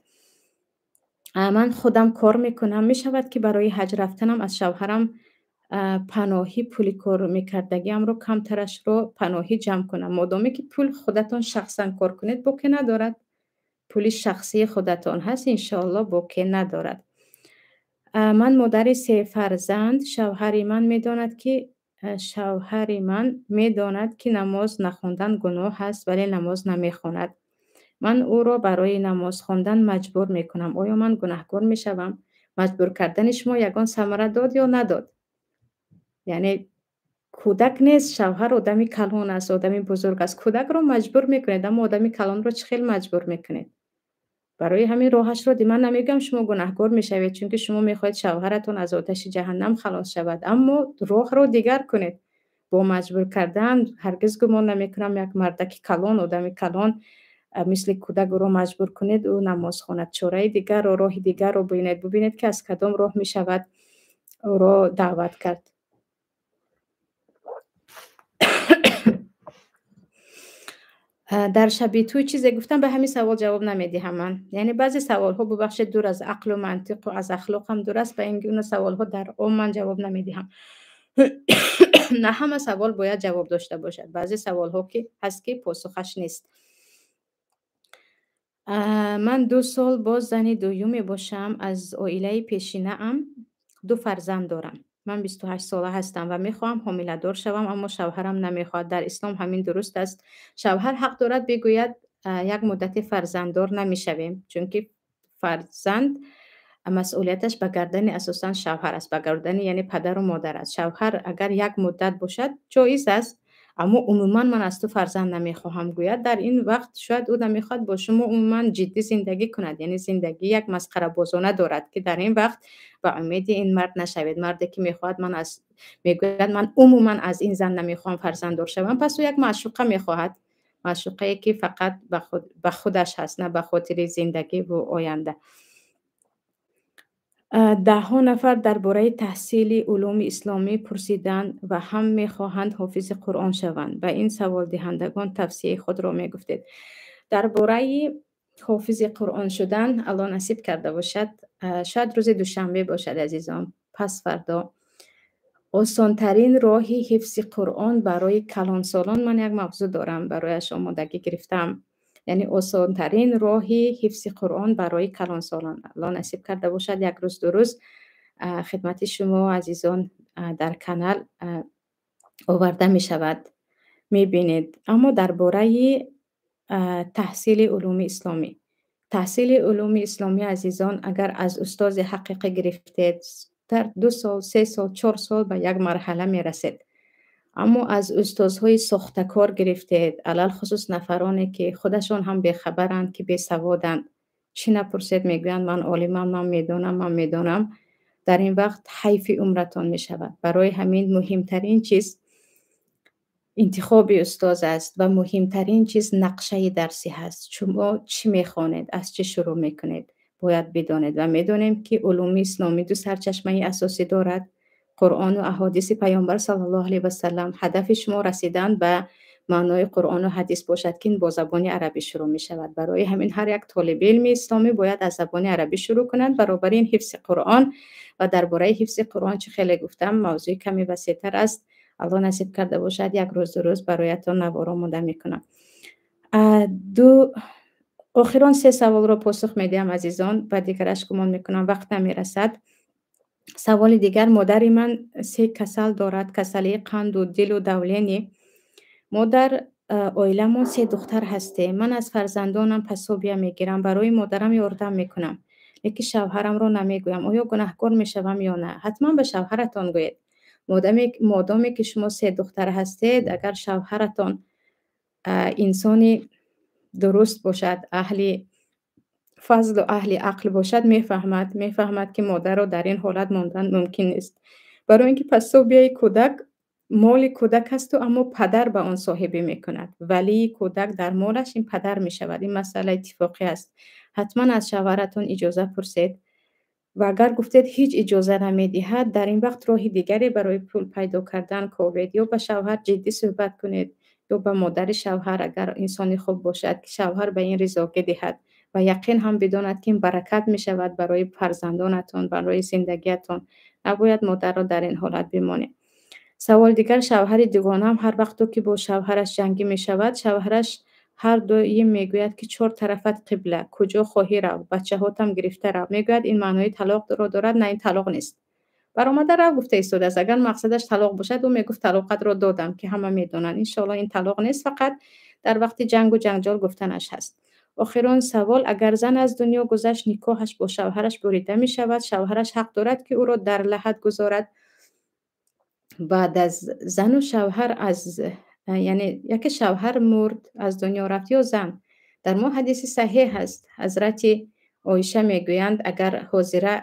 Ман худам кор мекунам, мешавад, ки барои ҳаҷ рафтанам аз шавҳарам паноҳӣ пули кор мекардагиамро камтарашро паноҳӣ ҷамъ кунам? Модоме ки пул худатон шахсан кор кунед, боке надорад. Пули шахсии худатон ҳаст, иншоалло, боке надорад. Ман модари се фарзанд, шавҳари ман медонад, ки намоз нахондан гуноҳ аст, вале намоз намехонад. Ман ӯро барои намоз хондан маҷбур мекунам. Оё ман гунаҳкор мешавам? Маҷбур кардани шумо ягон самара дод ё надод? Яъне кӯдак нест, шавҳар одами калон аст, одами бузург аст. Кӯдакро маҷбур мекунед, аммо одами калонро чӣ хел маҷбур мекунед? Барои ҳамин роҳашро ман намегӯям, шумо гунаҳкор мешавед, чунки шумо мехоҳед шавҳаратон аз оташи ҷаҳаннам халос шавад, аммо роҳро дигар кунед. Бо маҷбур кардан ҳаргиз гумон намекунам як мардаки калон, одами калон, мисли кӯдак ӯро маҷбур кунед, ӯ намоз хонад. Чораи дигарро, роҳи дигарро бинед, бубинед, ки аз кадом роҳ мешавад ӯро даъват кард. Дар шаби тӯй чизе гуфтам, ба ҳамин савол ҷавоб намедиҳам ман. Яъне баъзе саволҳо, бубахшед, дур аз ақлу мантиқу аз ахлоқам дур аст, ба ин гуна саволҳо дар ом ман ҷавоб намедиҳам. На ҳама савол бояд ҷавоб дошта бошад. Баъзе саволҳо ки ҳаст, ки посухаш нест. Ман 2 сол боз зани дуюм мебошам, аз оилаи пешинаам ду фарзанд дорам. Ман 28 сола ҳастам ва мехоҳам ҳомиладор шавам, аммо шавҳарам намехоҳад. Дар ислом ҳамин дуруст аст? Шавҳар ҳақ дорад бигӯяд, як муддате фарзанддор намешавем, чунки фарзанд масъулияташ ба гардани асосан шавҳар аст, ба гардани, яъне, падару модар аст. Шавҳар агар як муддат бошад, ҷоиз аст, аммо умуман ман аз ту фарзанд намехоҳам гӯяд, дар ин вақт шояд ӯ намехоҳад бо шумо умуман ҷиддӣ зиндагӣ кунад, яъне зиндагӣ як масхарабозона дорад, ки дар ин вақт ба умеди ин мард нашавед. Марде ки мехоҳад, ман аз мегӯяд, ман умуман аз ин зан намехоҳам фарзанддор шавам, пас ӯ як маъшуқа мехоҳад, маъшуқае ки фақат ба худаш ҳаст, на ба хотири зиндагиву оянда. Даҳҳо нафар дар бораи таҳсили улуми исломӣ пурсиданд ва ҳам мехоҳанд ҳофизи Қуръон шаванд. Ба ин саволдиҳандагон тавсияи худро мегуфтед? Дар бораи ҳофизи Қуръон шудан, Алло насиб карда бошад, шояд рӯзи душанбе бошад, азизон, пас фардо, осонтарин роҳи ҳифзи Қуръон барои калонсолон, ман як мавзӯъ дорам, барояш омодагӣ гирифтаам, яъне осонтарин роҳи ҳифзи Қуръон барои калонсолон. Алло насиб карда бошад, як рӯз, 2 рӯз хидмати шумо азизон дар канал оварда мешавад, мебинед. Аммо дар бораи таҳсили улуми исломӣ, таҳсили улуми исломӣ, азизон, агар аз устози ҳақиқӣ гирифтед, дар 2 сол, 3 сол, 4 сол ба як марҳала мерасед. Аммо аз устозҳои сохтакор гирифтед, алалхусус нафароне ки худашон ҳам бехабаранд, ки бесаводанд, чӣ напурсед, мегӯянд, ман олимам, ман медонам, ман медонам, дар ин вақт ҳайфи умратон мешавад. Барои ҳамин муҳимтарин чиз интихоби устоз аст ва муҳимтарин чиз нақшаи дарсӣ ҳаст. Шумо чӣ мехонед, аз чӣ шурӯъ мекунед, бояд бидонед. Ва медонем, ки улуми исломӣ ду сарчашмаи асосӣ дорад: Қуръону аҳодиси Паёмбар саллаллоҳу алайҳи васалам. Ҳадафи шумо расидан ба маънои Қуръону ҳадис бошад, ки ин бо забони арабӣ шурӯъ мешавад. Барои ҳамин ҳар як толиби илми исломӣ бояд аз забони арабӣ шурӯъ кунад, баробари ин ҳифзи Қуръон. Ва дар бораи ҳифзи Қуръон, чӣ хеле гуфтам, мавзӯи каме васеътар аст. Алло насиб карда бошад, як рӯз, 2 рӯз бароятон навор омода мекунам. Ду охирон се саволро посух медиҳам, азизон, ба дигараш гумон мекунам вақт намерасад. Саволи дигар: модари ман се касал дорад, касалии қанду дилу давление. Мо дар оиламон се духтар ҳастем. Ман аз фарзандонам пособия мегирам, барои модарам ёрдам мекунам, лекин шавҳарамро намегӯям. Оё гунаҳкор мешавам ё на? Ҳатман ба шавҳаратон гӯед. Модоме ки шумо се духтар ҳастед, агар шавҳаратон инсони дуруст бошад, аҳли фазлу аҳли ақл бошад, мефаҳмад, ки модарро дар ин ҳолат мондан мумкин нест, барои ин ки пособияи кӯдак Моли кӯдак ҳасту, аммо падар ба он соҳибӣ мекунад. Валии кӯдак дар молаш ин падар мешавад. Ин масъала иттифоқӣ аст. Ҳатман аз шавҳаратон иҷоза пурсед ва агар гуфтед, ҳеҷ иҷоза намедиҳад, дар ин вақт роҳи дигаре барои пул пайдо кардан ковед, ё ба шавҳар ҷиддӣ суҳбат кунед, ё ба модари шавҳар, агар инсони хуб бошад, ки шавҳар ба ин ризогӣ диҳад ва яқин ҳам бидонад, ки ин баракат мешавад барои фарзандонатон, барои зиндагиятон. Набояд модарро дар ин ҳолат бимонед. Савол дигар: шавҳари дугонаам ҳар вақто ки бо шавҳараш ҷангӣ мешавад, шавҳараш ҳар доим мегӯяд, ки чор тарафат қибла, куҷо хоҳӣ рав, бачаҳотам гирифта рав. Мегӯяд, ин маънои талоқро дорад. На, ин талоқ нест. Баромада рав гуфта истодааст. Агар мақсадаш талоқ бошад, ӯ мегуфт: «Талоқатро додам», ки ҳама медонанд. Иншоалло, ин талоқ нест, фақат дар вақти ҷангу ҷанҷол гуфтанаш ҳаст. Охирон савол: агар зан аз дунё гузашт, никоҳаш бо шавҳараш бурида мешавад? Шавҳараш ҳақ дорад, ки ӯро дар лаҳд гузорад? Баъд аз зану шавҳар аз, яъне яке шавҳар мурд, аз дунё рафт ё зан, дар мо ҳадиси саҳеҳ ҳаст. Ҳазрати Оиша мегӯянд: «Агар ҳозира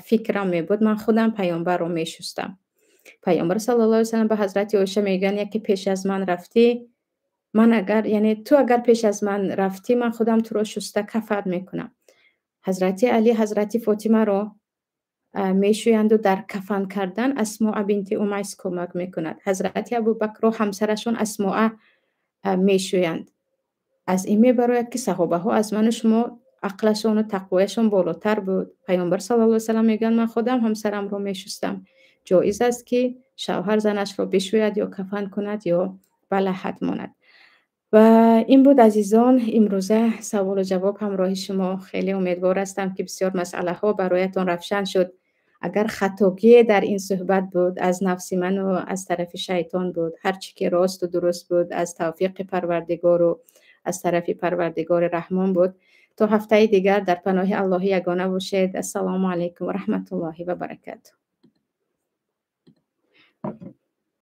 фикрам мебуд, ман худам паёмбарро мешустам». Паёмбар саллаллоҳу алайҳи васаллам ба ҳазрати Оиша мегӯянд: «Яке пеш аз ман рафтӣ, ман агар, яъне ту агар пеш аз ман рафтӣ, ман худам туро шуста кафан мекунам». Ҳазрати Алӣ ҳазрати Фотимаро мешӯянду дар кафан кардан Асмоа бинти Умайс кӯмак мекунад. Ҳазрати Абубакрро ҳамсарашон Асмоа мешӯянд. Аз ин мебарояд, ки саҳобаҳо аз ману шумо ақлашону тақвояшон болотар буд. Паёмбар саллаллоҳу алайҳи васаллам мегӯянд: «Ман худам ҳамсарамро мешустам». Ҷоиз аст, ки шавҳар занашро бишӯяд ё кафан кунад ё ба лаҳд монад. Ва ин буд, азизон, имрӯза саволу ҷавоб ҳамроҳи шумо. Хеле умедвор ҳастам, ки бисёр масъалаҳо бароятон равшан шуд. Агар хатогие дар ин суҳбат буд, аз нафси ману аз тарафи шайтон буд. Ҳар чӣ ки росту дуруст буд, аз тавфиқи Парвардигору аз тарафи Парвардигори Раҳмон буд. То ҳафтаи дигар дар паноҳи Аллоҳи ягона бошед. Ассалому алайкум ва раҳматуллоҳи ва баракатуҳ.